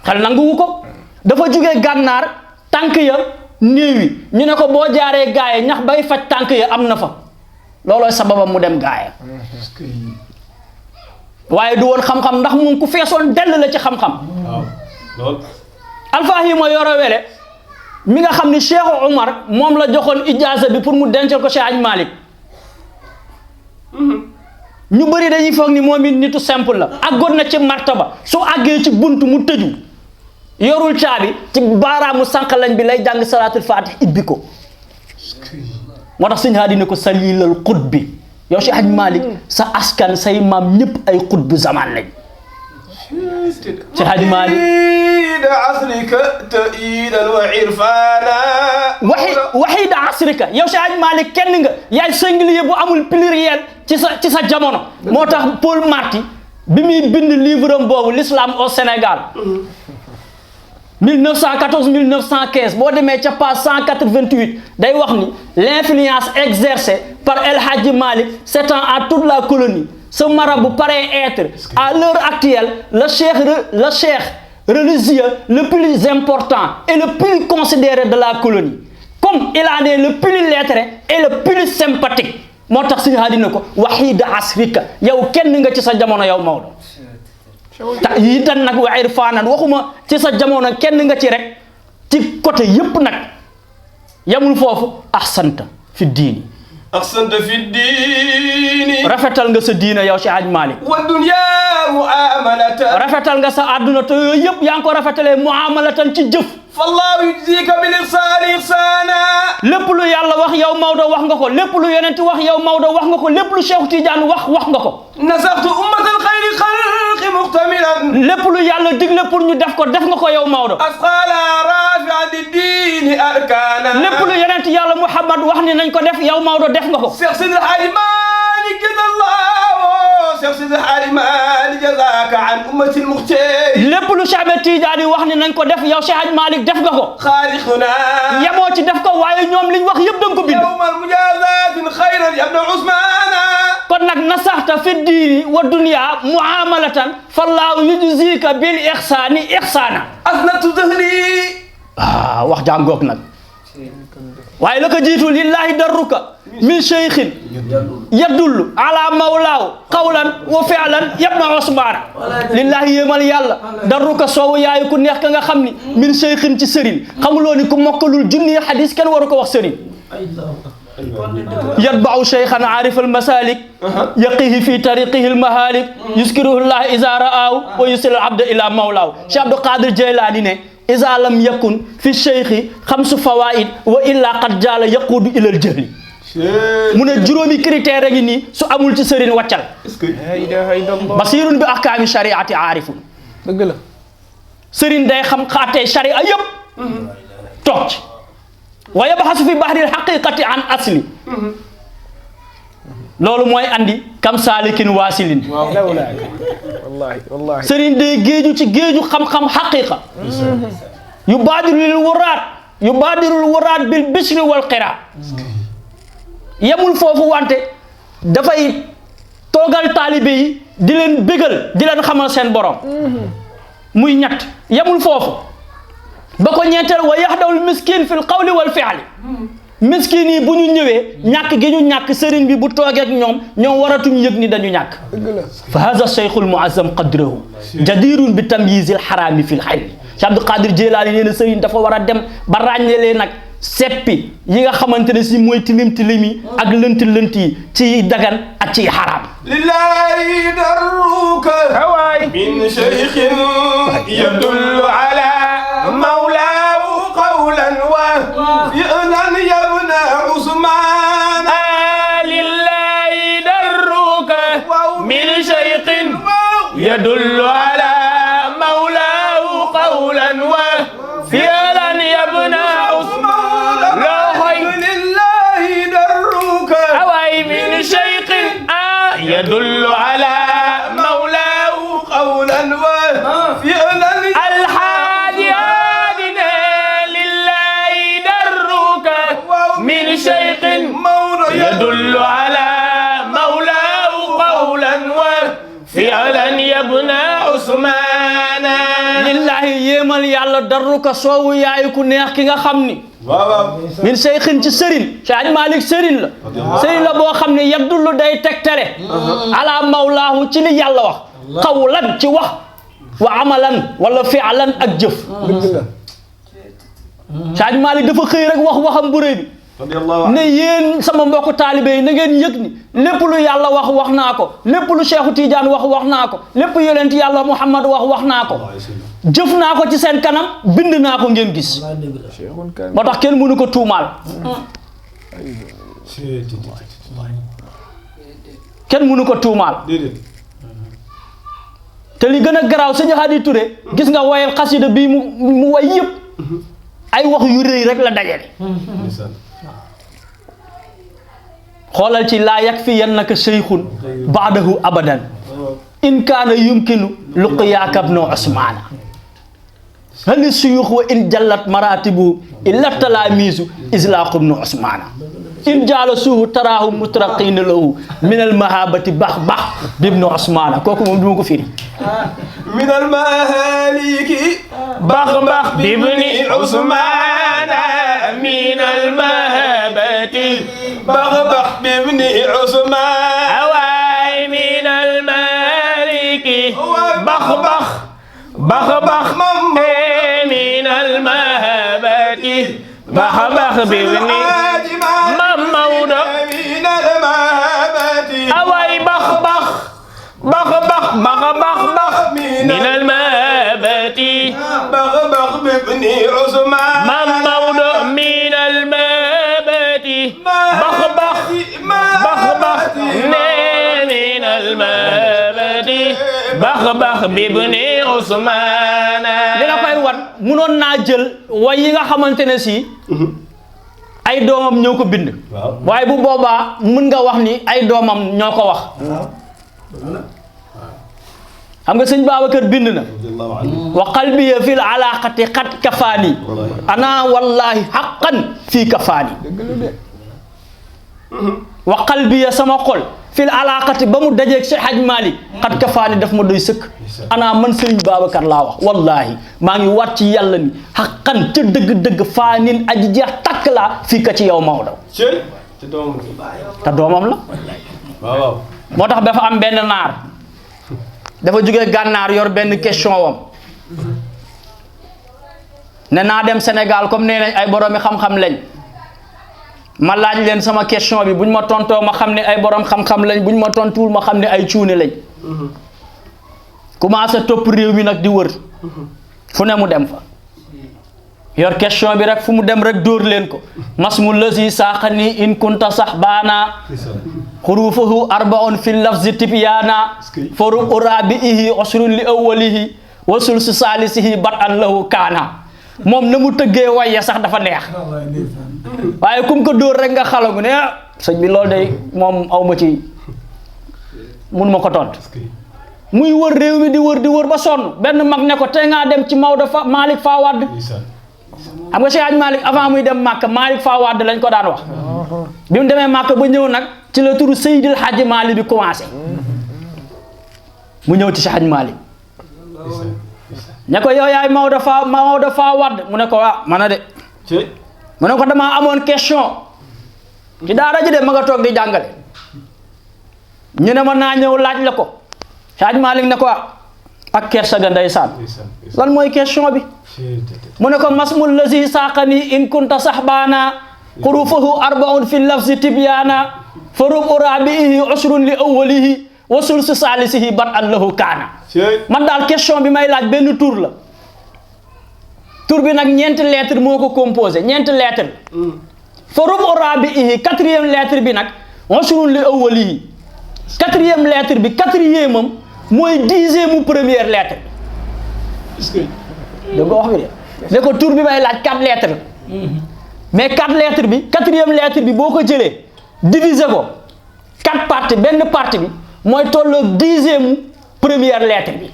xel nanguwu ko dafa jugee gànnaar tànk ya néewi ñu ne ko boo jaaree gaaya ñax bay faj tànk ya am na fa loolooy sababam mu dem gaaya waaye du woon xam-xam ndax moom ku feesoon dell la ci xam-xam. lool Alfahima Yoro Wele mi nga xam ni Cheikh Omar moom la joxoon ijaaza bi pour mu dencal ko Cheikh Hadji Malick ñu bëri dañuy foog ni moom it nitu simple la àggoon na ci martaba su àggee ci bunt mu tëju yorul caabi ci baaraamu sànqalañ bi lay jàng salaatul fatih ibbi ko moo tax sëñ Hadi ne ko salilal qutbi yow Cheikh Hadji Malick sa askan say maam ñëpp ay qutbu zaman lañ Cheikh Hadji Malick asrika ta'idan wa irfana wahida asrika yow Cheikh Hadji Malick kenn nga yaay singulier bu amul pluriel ci sa jamono moo tax Paul Marty bi muy bind livre am boobu l'islam au Sénégal 1914-1915 boo demee ca page 188 day wax ni l'influence exercée par El Hadji Malick s'étend à toute la colonie. Ce marabout paraît être à l'heure actuelle le cheikh religieux le plus important et le plus considéré de la colonie, comme il en est le plus lettré et le plus sympathique. moo tax Sëñ Hadi ne ko wahida asrika yow kenn nga ci sa jamono yow Maodo ta yi dan nag wa irfanan waxuma ci sa jamono kenn nga ci rek ci côté yépp nag yamul foofu ahsanta fi diini rafetal nga sa diina yow Cheikh Hadji Malick wa dunya muamalatan rafetal nga sa àdduna te yooyu yëpp yaa ngi ko rafetalee muamalatan ci jëf fallahu yujzika bil ihsani ihsana lépp lu yàlla wax yow Maodo wax nga ko lépp lu yonent wax yow Maodo wax nga ko lépp lu Cheikh Tidiane wax nga ko nasaxtu ummatal xayri xalqi muxtamilan lépp lu yàlla digle pour ñu def ko yow Maodo asqala rafi'a di diini arkana lépp lu yonent yàlla Muhammad wax ni nañ ko def yow Maodo def nga ko Cheikh Seydi Hadji Malick jazallahu Cheikh Sidi Hadji Malick jazaaka an ummatil muxtaar lépp lu Cheikh Ahmed Tidiane wax ni nañ ko def yow Cheikh Hadji Malick def nga ko xaaliquna yemoo ci def ko waaye ñoom liñ wax yëpp danga ko bind yawmal mujaazatin xayran yabna Usmaana kon nag nasaxta fi diini wa dunya muamalatan fallaahu yujzika bil ixsaani ixsaana asnatu dahri wax jàngoog nag waaye la ko jiitu lillahi darruka min cheikhin yadullu ala mawlaaw qawlan wa fi'lan yabna Usmaana lillahi yéemal yàlla darruka soowu yaayu ku neex ka nga xam ni min cheikhin ci sëriñ xamuloo ni ku mokkalul junni hadis kenn waru ko wax sëriñ yatba'u cheikhan aarif almasalik yaqihi fi tariqihi almahalik yuskiruhu llah iza ra'aaw wa yusil abda ila mawlaaw Cheikh Abdou Qadir Jeylaani ne iza lam yakun fi cheikhi xamsu fawaid wa illa qad jaala yaquudu ilal jahli mu ne juróomi critère ngi nii su amul ci sëriñ wàccal la ilaha illallah basirun bi ahkaami shariati aarifun dëgg la sëriñ day xam xaatee sharia yëpp toog ci wa yabhasu fi bahril haqiqati an asli loolu mooy andi kam saalikin waasilin wallahi sëriñ day géeju ci géeju xam-xam xaqiqa yu baadirul wuraat bil bishri wal qira yemul foofu wante dafay toogal taalibe yi di leen bégal di leen xamal seen borom muy ñett yemul foofu ba ko ñeenteel wa yahdawul miskin fil qawli wal fi'li miskin yi bu ñu ñëwee ñàkk gi ñu ñàkk sëriñ bi bu toogee ak ñoom waratuñu yëg ni dañu ñàkk fa haza cheikhul muazzam qadrahu jadirun bi tamyizil harami fil hayl Cheikh Abdou Qadir Jeylaani nee na sëriñ dafa war a dem ba ràññelee nag seppi yi nga xamante ne si mooy tilim yi ak lënt yi ci dagan ak ci haram lillahi darruka hawaay min cheikhin yadullu ala mawlaahu qawlan wa fi'lan yabna Usmaana lillahi darruka min cheikhin yadullu ala mawlaahu qawlan wa fi'lan yabna يدل على مولاه قولا وفعلا الحاج هادنا لله درك من شيخ يدل على مولاه قولا وفعلا يبنى عثمان لله يمال يالا درك سو ياي ku neex ki nga xam ni min cheikhin ci sëriñ Cheikh Hadji Malick sëriñ la boo xam ne yabdullu day tegtale ala mawlaahu ci li yàlla wax qawlan ci wax wa amalan wala fi'lan ak jëf Cheikh Hadji Malick dafa xëy rek waxam bu rëy bi ne yéen sama mbokku taalibe yi na ngeen yëg ni lépp lu yàlla wax naa ko lépp lu Cheikhu Tidiane wax naa ko lépp yonent yàlla Muhammad wax naa ko jëf naa ko ci seen kanam bind naa ko ngeen gis moo tax kenn mënu ko tuumaal kenn mënu ko tuumaal te li gën a garaaw sëñ Hadi Touré gis nga woyal xasida bii mu way yëpp ay wax yu rëy rek la dajale xoolal ci laa yakfiyannaka shaykhun ba'dahu abadan in kaana yumkinu luqyaaka ibnu Usmaana hal suyuux wa in jallat maratibu illa talaamiisu islaaqu ibnu Usmaana in jaala suuhu taraahu mutraqiina lahu min al mahabati bax bi ibnu Usmaana kooku moom duma ko firi min al mahaliki bax bi ibni Usmaana min al mahabati bax bi ibni Usmaana awaay min al maliki bax من المهبة بخ بابني مموضة من المهبة أواي بخ من المهبة بخ بابني عثمان مموضة من المهبة بخ من المهبة بخ بابني عثمان li la koy wan munoon naa jël way yi nga xamante ne si ay doomam ñoo ko bind waaye bu boobaa mën nga wax ni ay doomam ñoo ko wax xam nga sëñ Babacar bind na wa qalbiya fil alaqati qad kafaani ana wallahi haqqan fii kafaani wa qalbiya sama xol fil alaqati ba mu dajeeg Cheikh Hadj Malick qad kafaani daf ma doy sëkk ana man sëriñ Babacar laa wax wallahi maa ngi wat ci yàlla ni haqqan ca dëgg-dëgg faanin aji jeex takk laa fii ka ci yow Maodo te doomam la waaw moo tax dafa am benn naar dafa jóge gànnaar yor benn question wam ne naa dem Sénégal comme nee nañ ay boroomi xam-xam lañ ma laaj leen sama question bi buñ ma tontoo ma xam ne ay borom xam-xam lañ buñ ma tontuwul ma xam ne ay cuune lañ commencé topp réew mi nag di wër fu ne mu dem fa yor question bi rek fu mu dem rek dóor leen ko masmu lasi saaxani in kunta sax baana xurufahu arbaun fi lafzi tibyana foru urabihi usrun li awwalihi wasul si saalisihi bat an lahu kaana moom na mu tëggee waye sax dafa neex waaye kum ko dóor rek nga xalagu ne sëñ bi loolu day moom aw ma ci mun ma ko tont muy wër réew mi di wër ba sonn benn mag ne ko te ngaa dem ci Maodo Malick Fawad xam nga Cheikh Hadj Malick avant muy dem Màkka Malick Fawad lañ ko daan wax bi mu demee Màkka ba ñëw nag ci la turu Seydil Hadji Malick bi commencé mu ñëw ci Cheikh Hadj Malick ne ko yow yaay Maodo Fawad mu ne ko waa man a de mu ne ko damaa amoon question ci daara ji de ma nga toog di jàngale ñu ne ma naa ñëw laaj la ko Cheikh Hadj Malick ne ko ak kersa ga ndeysaan lan mooy question bi mu ne ko masmul lazi saqani in kunta sahbana xurufahu arbaun fi lafzi tibyana farub urabihi usrun li awwalihi wasul si saalisihi bat an lahu kaana man daal question bi may laaj benn tour la tour bi nag ñeenti lettre moo ko composé ñeenti lettre farub urabihi quatrième lettre bi nag usrun li awwalihi quatrième lettre bi quatrième am mooy dixième première lettre dégg nga wax bi de ne ko tour bi may laaj 4 lettres mais 4 lettres bi quatrième lettre bi boo ko jëlee diviser ko 4 parties benn partie bi mooy tolloog dixième première lettre bi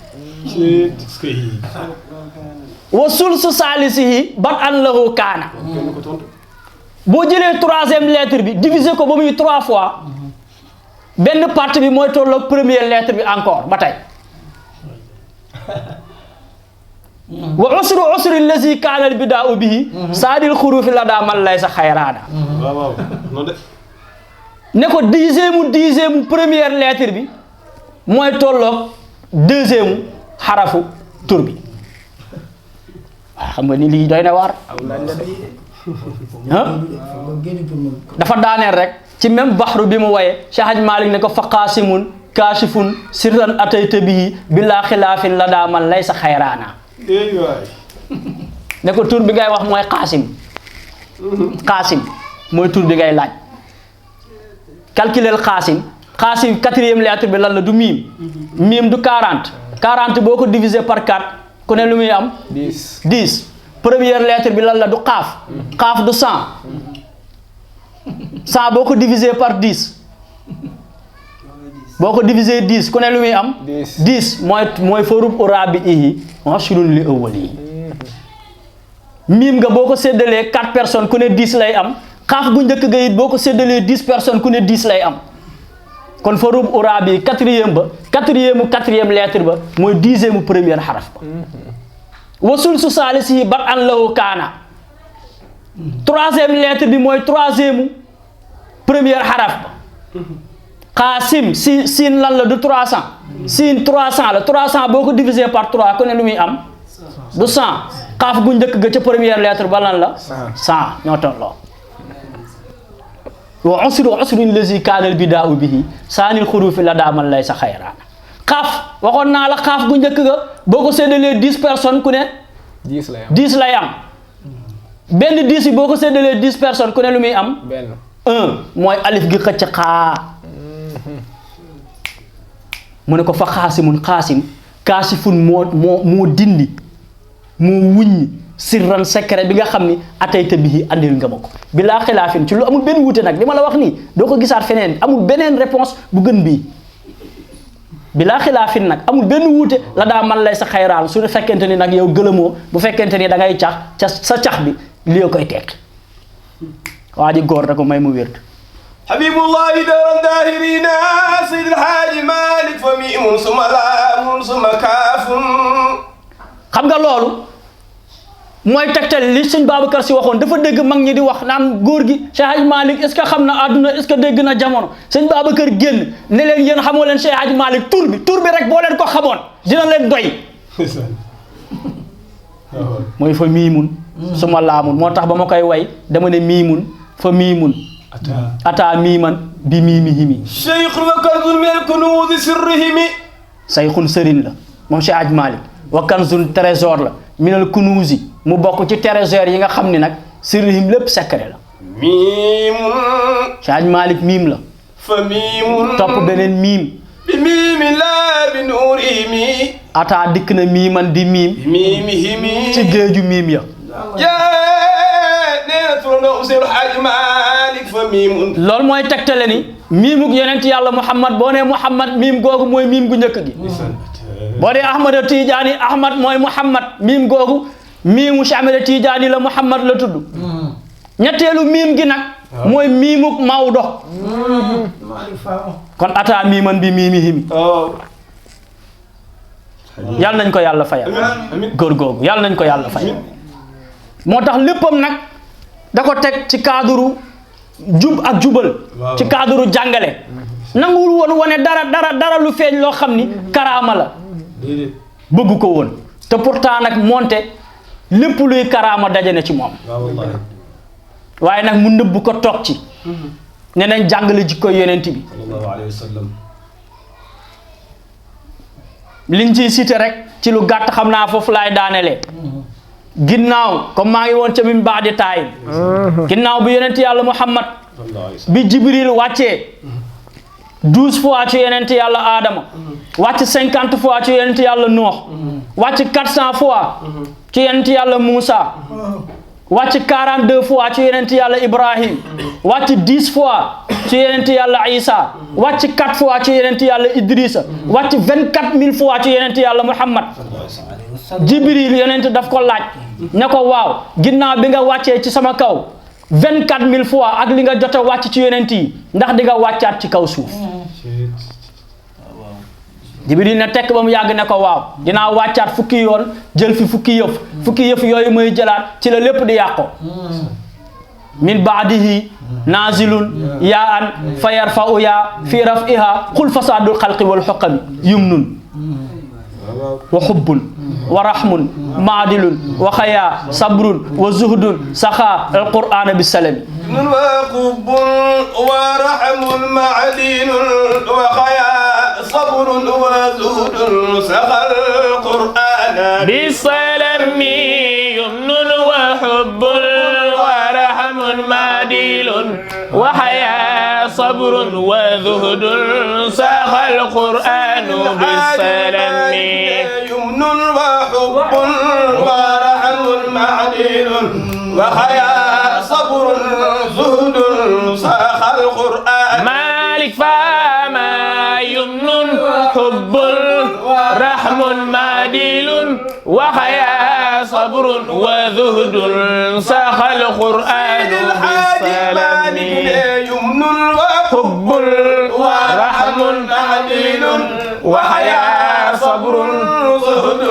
wasul su saalisihi bat an lahu kaana boo jëlee troisième lettre bi diviser ko ba muy 3 fois benn partie bi mooy tolloog première lettre bi encore ba tey wa usri lazi kaana al bidaa'u bihi saadil xurufi la daa man lay sa xayraana ne ko dixième première lettre bi mooy tolloog deuxième xarafu tur bi waaw xam nga ni lii doy na waar dafa daaneel rek ci même baxru bi mu waye Cheikh Hadj Malick ne ko fa qaasimun kaashifun sirran atayta bihi bilaa xilaafin la daa man lay sa xayraana ne ko tur bi ngay wax mooy Qaasim mooy tur bi ngay laaj calculer Qaasim quatrième lettre bi lan la du miim du 40 boo ko diviser par 4 ku ne lu muy am 10 première lettre bi lan la du xaaf du 100 boo ko diviser par 10 boo ko diviser 10 ku ne lu muy am 10 mooy farub urabihi ashrun li awwalihi miim nga boo ko séddalee 4 personnes ku ne 10 lay am xaaf gu njëkk ga it boo ko séddalee 10 personnes ku ne 10 lay am kon farub urabi quatrième lettre ba mooy dixième première xaraf ba wasul su saalisihi bat an lahu kaana troisième lettre bi mooy troisième première xaraf ba Qaasim siin lan la du 300 siin 300 la 300 boo ko diviser par 3 ku ne lu muy am du 100 xaaf gu njëkk ga ca première lettre ba lan la 100 ñoo tolloo wa usrin lazi kaana al bidaa'u bihi saanil xurufi la daamal lay sa xayraana xaaf waxoon naa la xaaf gu njëkk ga boo ko séddalee 10 personnes ku ne 10 lay am benn 10 yi boo ko séddalee 10 personnes ku ne lu muy am 1 mooy alif gi xëcc xaa mu ne ko fa xaasim kaasifun moo dindi moo wuññi sirran secret bi nga xam ni atayta bihi andil nga ma ko bilaa xilaafin ci lu amul benn wuute nag li ma la wax nii doo ko gisaat feneen amul beneen réponse bu gën bii bilaa xilaafin nag amul benn wuute la daa man lay sa xayraan su fekkente ni nag yow gëlëmoo bu fekkente ni da ngay cax ca sa cax bi li koy tekki waa ji góor da ko may mu wér. Habibullahi daral dahirina Seydil Haaji Malick fa miimun suma laamun suma kaafun. xam nga loolu mooy tegtal li sëñ Babacar Si waxoon dafa dégg mag ñi di wax naan góor gi Cheikh Hadj Malick est-ce que xam na àdduna est-ce que dégg na jamono sëñ Babacar génn ne leen yéen xamoo leen Cheikh Hadj Malick tur bi rek boo leen ko xamoon dina leen doy. mooy fa miimun suma laamun moo tax ba ma koy way dama ne miimun fa miimun ata miiman bi miimi himi. Cheikhun wa kanzun min kunuuzi sirrihimi. sayxun sëriñ la moom Cheikh Hadj Malick wa kanzun trésor la minal kunuuzi mu bokk ci trésor yi nga xam ni nag sirrihim lépp secret la. miimun. Cheikh Hadj Malick miim la. fa miimun. topp beneen miim. bi miimi laa bi nuurihimi. ata dikk na miiman di miim. bi miimihimi. ci géeju miim ya. nee na turandoo Seydil Haaji Malick fa miimun. loolu mooy tegtale ni miimug yonent yàlla Muhammad boo nee Muhammad miim googu mooy miim gu njëkk gi. boo dee Ahmada Tijaani Ahmad mooy Muhammad miim googu miimu Cheikh Ahmada Tijaani la Muhammad la tudd. ñetteelu miim gi nag. mooy miimug Maodo. kon ata miiman bi miimi himi. yàlla nañ ko yàlla fayal. góor googu yàlla nañ ko yàlla fayal. moo tax léppam nag da ko teg ci cadre jub ak jubal. ci cadre jàngale. nanguwul woon wane dara lu feeñ loo xam ni karaama la. bëgg ko woon te pourtant nag monte lépp luy karaama daje na ci moom. waaye nag mu nëbb ko toog ci. ne nañ jàngale jikko yonent bi. sallallahu alayhi wa sallam. liñ ciy cité rek ci lu gàtt xam naa foofu laay daanelee. ginnaaw comme maa ngi woon ca min baadi taay. ginnaaw bi yonent yàlla Muhammad bi Jibril wàccee 12 fois ci yonent yàlla Adama. wàcc 50 fois ci yonent yàlla Nuux. wàcc 400 fois ci yonent yàlla Moussa. wàcc 42 fois ci yonent yàlla Ibrahim. wàcc 10 fois ci yonent yàlla Isa. wàcc 4 fois ci yonent yàlla Idrissa. wàcc 24 000 fois ci yonent yàlla Muhammad. Jibril yonent daf ko laaj ne ko waaw ginnaaw bi nga wàccee ci sama kaw 24 000 fois ak li nga jot a wàcc ci yonent yi ndax di nga wàccaat ci kaw suuf. Jibril na tekk ba mu yàgg ne ko waaw dinaa wàccaat fukki yoon jël fi fukki yëf yooyu muy jëlaat ci la lépp di yàqo. min baadihi nazilun yaa an fa yarfa'u yaa fi raf'iha qul fasadul xalqi wal xoqami yumnun wa xubbun wa rahmun maadilun wa xayaa sabrun wa zuhdun saxaa alqur'ana bi salami. wa xubbun wa rahmun maadilun wa xayaa sabrun wa zuhdun saxaa alqur'ana bi salami. yumnun wa xubbun wa rahmun maadilun wa xayaa sabrun wa zuhdun saxaa alqur'ana bi salami. يمن وحب ورحم معدل وحياء صبر زهد صاخ القرآن. مالك فما يمن حب رحم معدل وحياء صبر وزهد صاخ القرآن بالسلام. يمن وحب ورحم معدل وحياء صبر زهد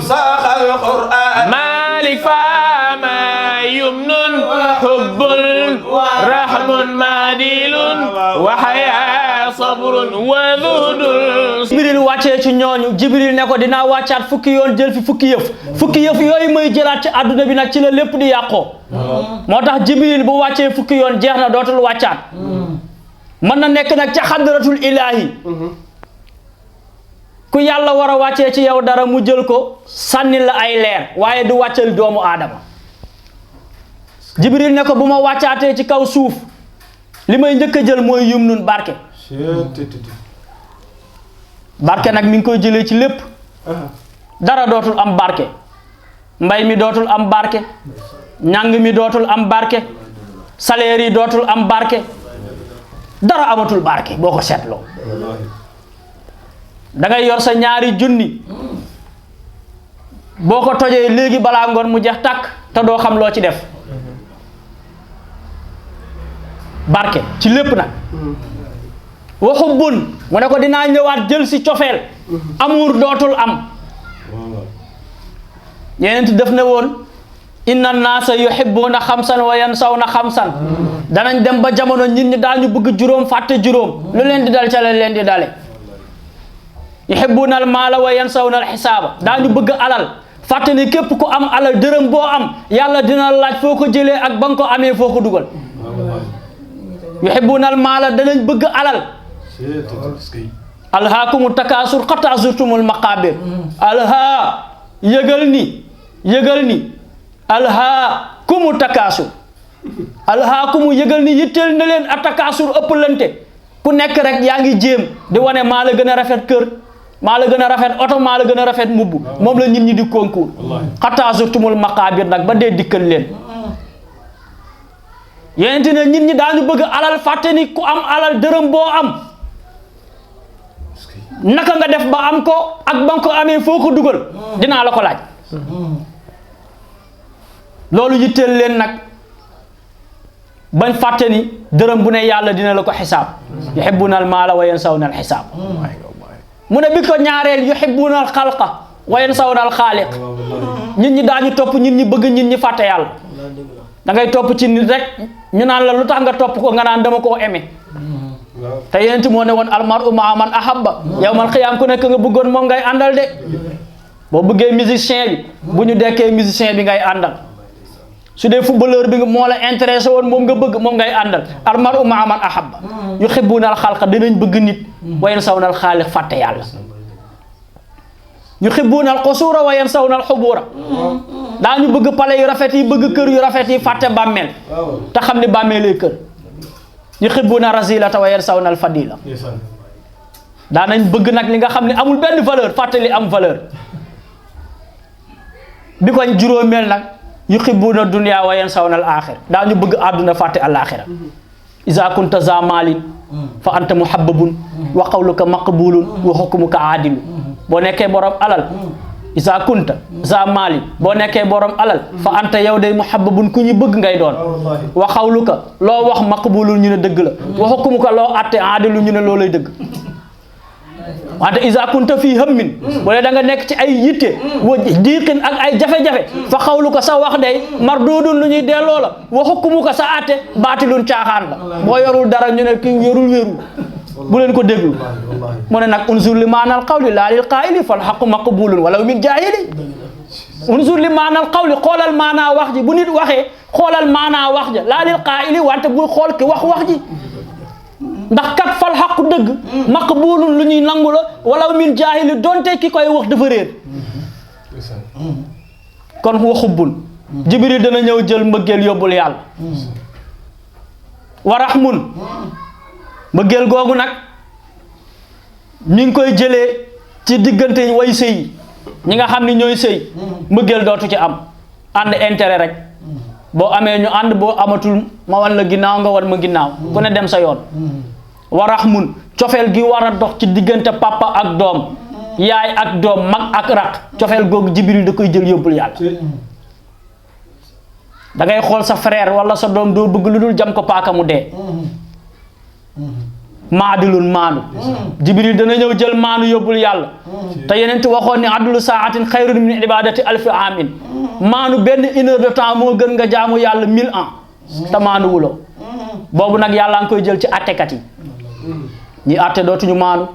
صاخ القرآن. مالك فما يمن حب رحم معدل وحياء صبر وزهد. Jibril wàccee ci ñooñu Jibril ne ko dinaa wàccaat fukki yoon jël fi fukki yëf yooyu muy jëlaat ci àdduna bi nag ci la lépp di yàqoo. moo tax Jibril bu wàccee fukki yoon jeex na dootul wàccaat. mën na nekk nag ca xadratul ilaahi ku yàlla war a wàccee ci yow dara mu jël ko sànni la ay leer waaye du wàccal doomu aadama. Jibril ne ko bu ma wàccaatee ci kaw suuf li may njëkk a jël mooy yumnun barke. barke nag mi ngi koy jëlee ci lépp. dara dootul am barke. mbay mi dootul am barke. ñàng mi dootul am barke. salaire yi dootul am barke. dara amatul barke boo ko seetloo. da ngay yor sa ñaari junni boo ko tojee léegi balaa ngoon mu jeex tàkk te doo xam loo ci def barke ci lépp nag waxu bun mu ne ko dinaa ñëwaat jël si cofeel amour dootul am yeneen ti def ne woon inna naasa yuhibbuna xamsan wa yansawna xamsan danañ dem ba jamono nit ñi daañu bëgg juróom fàtte juróom lu leen di dal ca leen di dale yuhibbuna al maala wa yansawna al xisaaba daañu bëgg alal fàtte ni képp ku am alal dërëm boo am yàlla dina laaj foo ko jëlee ak ba nga ko amee foo ko dugal yuhibbuna al maala danañ bëgg alal alhaakumu takaasur xataa zurtumul maqaabir alhaa yëgal ni alhaakumu takaasur alhaakumu yëgal ni yitteel na leen a takaasur ëppalante ku nekk rek yaa ngi jéem di wane maa la gën a rafet kër maa la gën a rafet oto maa la gën a rafet mbubb moom la nit ñi di concours xataa zurtumul maqaabir nag ba dee dikkal leen yonent ne nit ñi daañu bëgg alal fàtte ni ku am alal dërëm boo am naka nga def ba am ko ak ba nga ko amee foo ko dugal dinaa la ko laaj loolu yitteel leen nag bañ fàtte ni dërëm bu ne yàlla dina la ko xisaab yuhibbuna al maala wa yansawna al xisaab mu ne bi ko ñaareel yuhibbuna al xalqa wa yansawna al xaaliq nit ñi daañu topp nit ñi bëgg nit ñi fàtte yàlla da ngay topp ci nit rek ñu naan la lu tax nga topp ko nga naan dama koo aimé te yéen moo ne woon almaru maa man ahabba yawmal qiyaam ku nekk nga bëggoon moom ngay àndal de boo bëggee musicien bi bu ñu dekkee musicien bi ngay àndal su dee footballeur bi moo la intéressé woon moom nga bëgg moom ngay àndal almaru maa man ahabba yuhibbuna al xalqa dinañ bëgg nit wa yansawna al xaaliq fàtte yàlla yuhibbuna al qusuura wa yansawna al xubuura daañu bëgg pale yu rafet yi bëgg kër yu rafet yi fàtte bàmmeel te xam ni bàmmeelay kër yuhibbuna razilata wa yansawna al fadila daanañ bëgg nag li nga xam ne amul benn valeur fàtte li am valeur bi ko juróomeel nag yuhibbuna dunya wa yansawna al axira daañu bëgg àdduna fàtte al axira iza kunta za malin fa anta muhabbabun wa qawluka maqbulun wa hukmuka aadilu boo nekkee borom alal isa kunta za mali boo nekkee borom alal fa anta yow day muhabbabun ku ñu bëgg ngay doon wa xawluka loo wax maqbulun ñu ne dëgg la wa hukmuka loo atte aadilu ñu ne loo lay dëgg wante isa kunta fii hammin bu dee da nga nekk ci ay yitte wa diiqin ak ay jafe-jafe fa xawluka sa wax day mardudun lu ñuy delloo la wa hukmuka sa atte baatilun caaxaan la boo yorul dara ñu ne ki yorul wéerul bu leen ko déglu mu ne nag unzur li maanal qawli laa lil qaa'ili fal haqqu maqbulun walaw min jaahili unzur li maanal qawli xoolal maanaa wax ji bu nit waxee xoolal maanaa wax ja laa lil qaa'ili wante bul xool ki wax ji ndax kat fal haqqu dëgg maqbulun lu ñuy nangu la walaw min jaahili donte ki koy wax dafa réer kon waxubbul jibril dana ñëw jël mbëggeel yóbbul yàlla wa rahmun mbëggeel googu nag mi ngi koy jëlee ci diggante way sëy ñi nga xam ni ñooy sëy mbëggeel dootu ci am ànd intérêt rek boo amee ñu ànd boo amatul ma wan la ginnaaw nga wan ma ginnaaw ku ne dem sa yoon wa rahmun cofeel gi war a dox ci diggante papa ak doom yaay ak doom mag ak rak cofeel googu jibril da koy jël yóbbul yàlla da ngay xool sa frère wala sa doom doo bëgg lu dul jam ko paaka mu dee maadilun maanu jibril dana ñëw jël maanu yóbbul yàlla te yeneen waxoon ni adlu saatin xayrun min ibadati alfi amin maanu benn une heure de temps moo gën nga jaamu yàlla 1000 ans te maanu wuloo boobu nag yàlla nga koy jël ci attekat yi ñi atte dootuñu maanu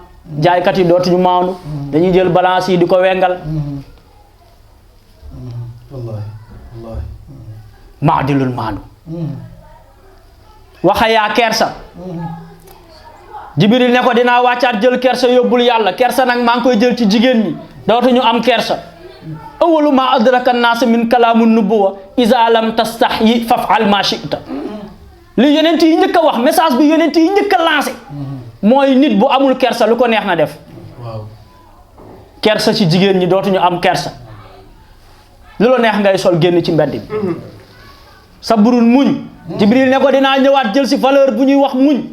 jaaykat yi dootuñu maanu dañuy jël balance yi di ko wengal maadilun maanu waxa yaa kersa jibril ne ko dinaa wàccaat jël kersa yóbbul yàlla kersa nag maa ngi koy jël ci jigéen ñi dootuñu am kersa awalu ma adraka naas min kalaamu nubuwa iza lam tastahyi faf'al ma shi'ta li yonent yi njëkk a wax message bi yonent yi njëkk a lancé mooy nit bu amul kersa lu ko neex na def kersa ci jigéen ñi dootuñu am kersa lu la neex ngay sol génn ci mbedd bi sa burul muñ jibril ne ko dinaa ñëwaat jël si valeur bu ñuy wax muñ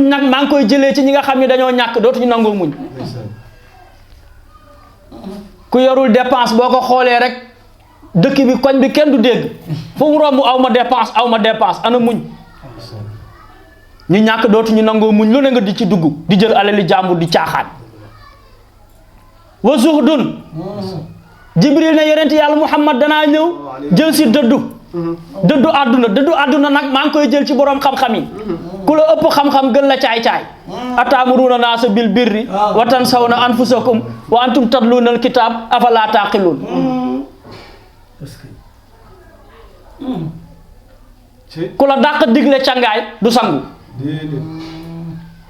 nag maa ngi koy jëlee ci ñi nga xam ne dañoo ñàkk dootuñu nangoo muñ ku yorul dépense boo ko xoolee rek dëkk bi koñ bi kenn du dégg fu mu romb aw ma dépense ana muñ ñu ñàkk dootuñu nangoo muñ lu ne nga di ci dugg di jël alali jàmbur di caaxaan wa zuhdun jibril ne yonent yàlla muhammad danaa ñëw jël si dëddu àdduna nag maa ngi koy jël ci borom xam-xam yi ku la ëpp xam-xam gën la caay-caay ataamuruuna naasa bil birri wa tansawna anfusakum wa antum tatluuna al kitaab afala taqiluun ku la dàq digle cangaay du sangu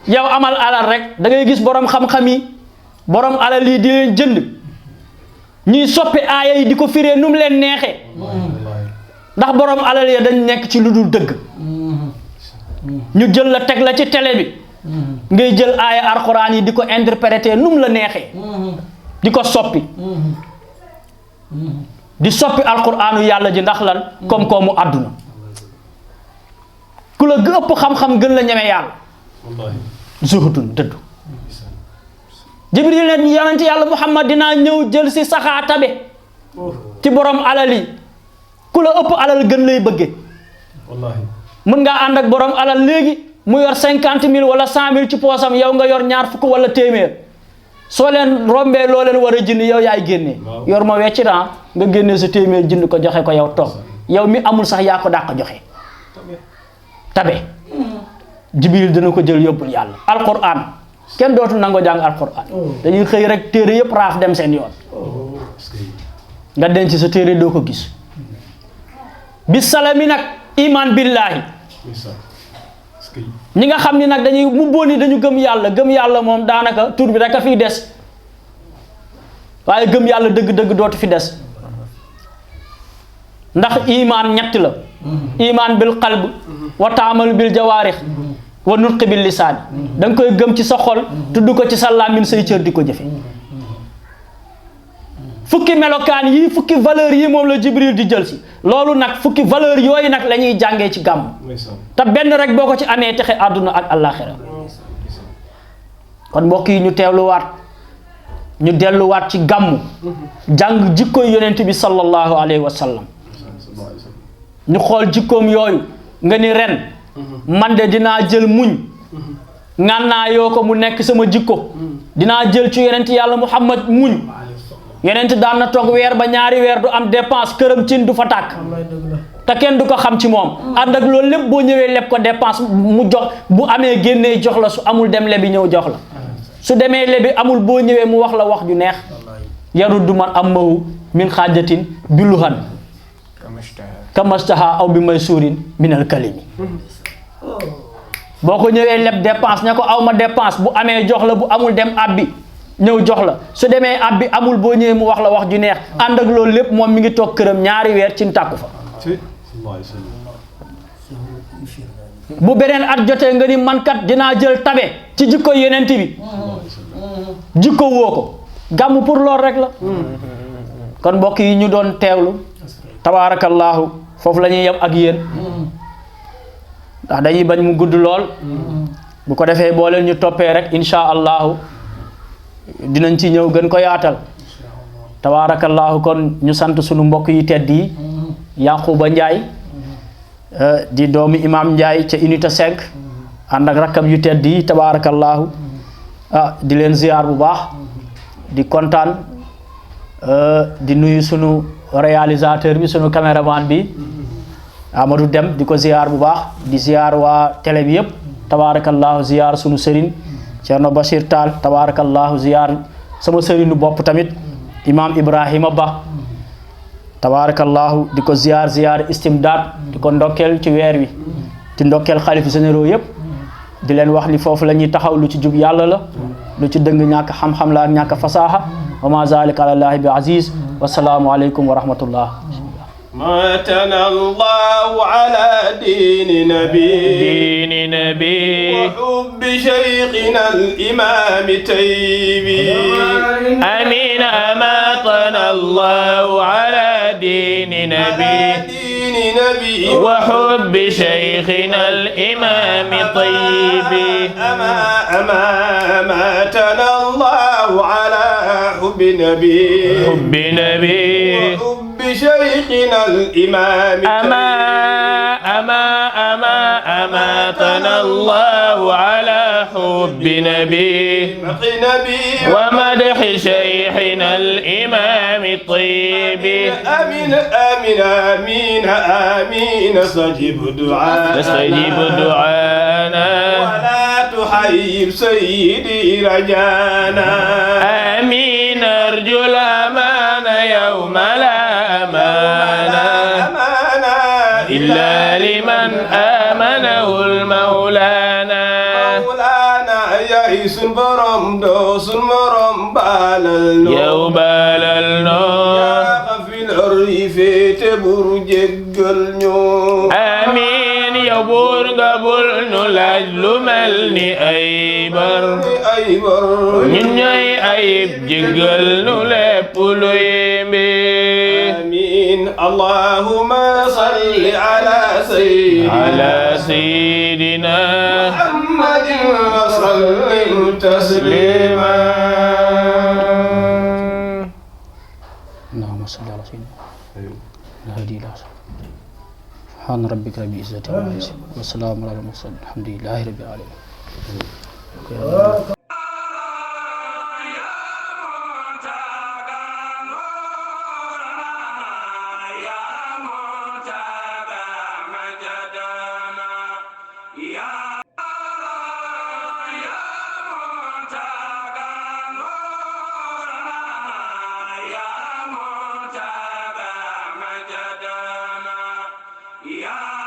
yow amal alal rek da ngay gis borom xam-xam yi borom alal yi di leen jënd ñuy soppi aaya yi di ko firee nu mu leen neexee ndax borom alal ya dañ nekk ci lu dul dëgg ñu jël la teg la ci télé bi ngay jël aaya alxuraan yi di ko interpréter nu mu la neexee di ko soppi di soppi alxuraanu yàlla ji ndax lan koom-koomu àdduna ku la ëpp xam-xam gën la ñeme yàlla zuhdun dëddu jibril ne yonent yàlla muhammad dinaa ñëw jël si saxaa tabe ci borom alal yi ku la ëpp alal gën lay bëgge mën ngaa ànd ak borom alal léegi mu yor 50 000 wala 100 000 ci poosam yow nga yor ñaar fukk wala téeméer soo leen rombee loo leen war a jënd yow yaay génnee yor ma wecci nga génnee sa téeméer jënd ko joxe ko yow toog yow mi amul sax yaa ko dàq joxe tabe jibril dina ko jël yóbbul yàlla alquran kenn dootul nangoo jàng alquran dañuy xëy rek téere yëpp raaf dem seen yoon nga denc sa téere doo ko gis bi salami nag iman billahi ñi nga xam ni nag dañuy mu boni dañu gëm yàlla moom daanaka tur bi rek a fiy des waaye gëm yàlla dëgg-dëgg dootu fi des ndax iman ñett la iman bil qalb wa taamalu bil jawaarix wa nutqi bil lisaan da nga koy gëm ci sa xol tudd ko ci sa làmmiñ say cër di ko jëfe fukki melokaan yi fukki valeur yi moom la jibril di jël si loolu nag fukki valeur yooyu nag la ñuy jàngee ci gàmm te benn rek boo ko ci amee texe àdduna ak àllaaxira kon mbokk yi ñu teewluwaat ñu delluwaat ci gàmm jàng jikkoy yonent bi sallallahu alayhi wa sallam ñu xool jikkoom yooyu nga ni ren man de dinaa jël muñ ngànnaa yoo ko mu nekk sama jikko dinaa jël ci yonent yàlla muhammad muñ yonent daan na toog weer ba ñaari weer du am dépense këram cin du fa tàkk te kenn du ko xam ci moom ànd ak loolu lépp boo ñëwee leb ko dépense mu jox bu amee génnee jox la su amul dem lebi ñëw jox la su demee lebi amul boo ñëwee mu wax la wax ju neex yaruddu man amahu min xaajatin biluhan kamastaha aw bi may suurin minal kalimi boo ko ñëwee leb dépense ne ko aw ma dépense bu amee jox la bu amul dem abbi ñëw jox la su demee abbi amul boo ñëwee mu wax la wax ju neex ànd ak loolu lépp moom mi ngi toog këram ñaari weer ci tàkku fa bu beneen at jotee nga ni man kat dinaa jël tabe ci jikko yenent bi jikko woo ko gàmm pour lool rek la kon mbokk yi ñu doon teewlu tabaarakallaahu foofu la ñuy yem ak yéen ndax dañuy bañ mu gudd lool bu ko defee boo leen ñu toppee rek insha allahu dinañ ci ñëw gën ko yaatal tabaarakallaahu kon ñu sant sunu mbokk yi tedd yi Yaquba Njaay di doomi imam Njaay ca unité 5 ànd ak rakkam yu tedd yi tabaarakallaahu di leen ziar bu baax di kontaan di nuyu sunu réalisateur bi sunu caméraman bi Amadou Dem di ko ziar bu baax di ziar waa télé bi yëpp tabaarakallaahu ziar sunu sëriñ Ceerno Bachir Tall tabaarakallaahu ziar sama sëriñu bopp tamit imam Ibrahima Ba tabaarakallaahu di ko ziar istimdaad di ko ndokkeel ci weer wi di ndokkeel xalifa généraux yëpp di leen wax ni foofu la ñuy taxaw lu ci jub yàlla la lu ci dëng ñàkk xam-xam la ak ñàkk fasaaxa wa ma zalika alallaahi bi aziz wasalaamu aleykum wa rahmatullah ماتنا الله على دين نبي وحب شيخنا الإمام تيبي أمين أماتنا الله على دين نبي وحب شيخنا الإمام طيب أماتنا الله على حب حب نبي حب نبي وحب شيخنا الإمام أماتنا الله على حب نبي ومدح شيخنا الإمام الطيب. آمين آمين آمين آمين استجب دعانا ولا تحيب سيدي رجانا. آمين أرجو الأمان يوم لا أمان إلا لمن آمنه المولانا. يا سنبرم دو سنبرم بالل يوم باللنو يا خفي الريف تبرجل نيو. آمين يا قبل نلاجل ملني أيبر من أيب جقل نلب آمين. اللهم صل على سيدنا محمد وسلم تسليما. اللهم صل على سيدنا الهادي إلى سبحان ربك رب العزة عما يصفون وسلام على المرسلين الحمد لله رب العالمين.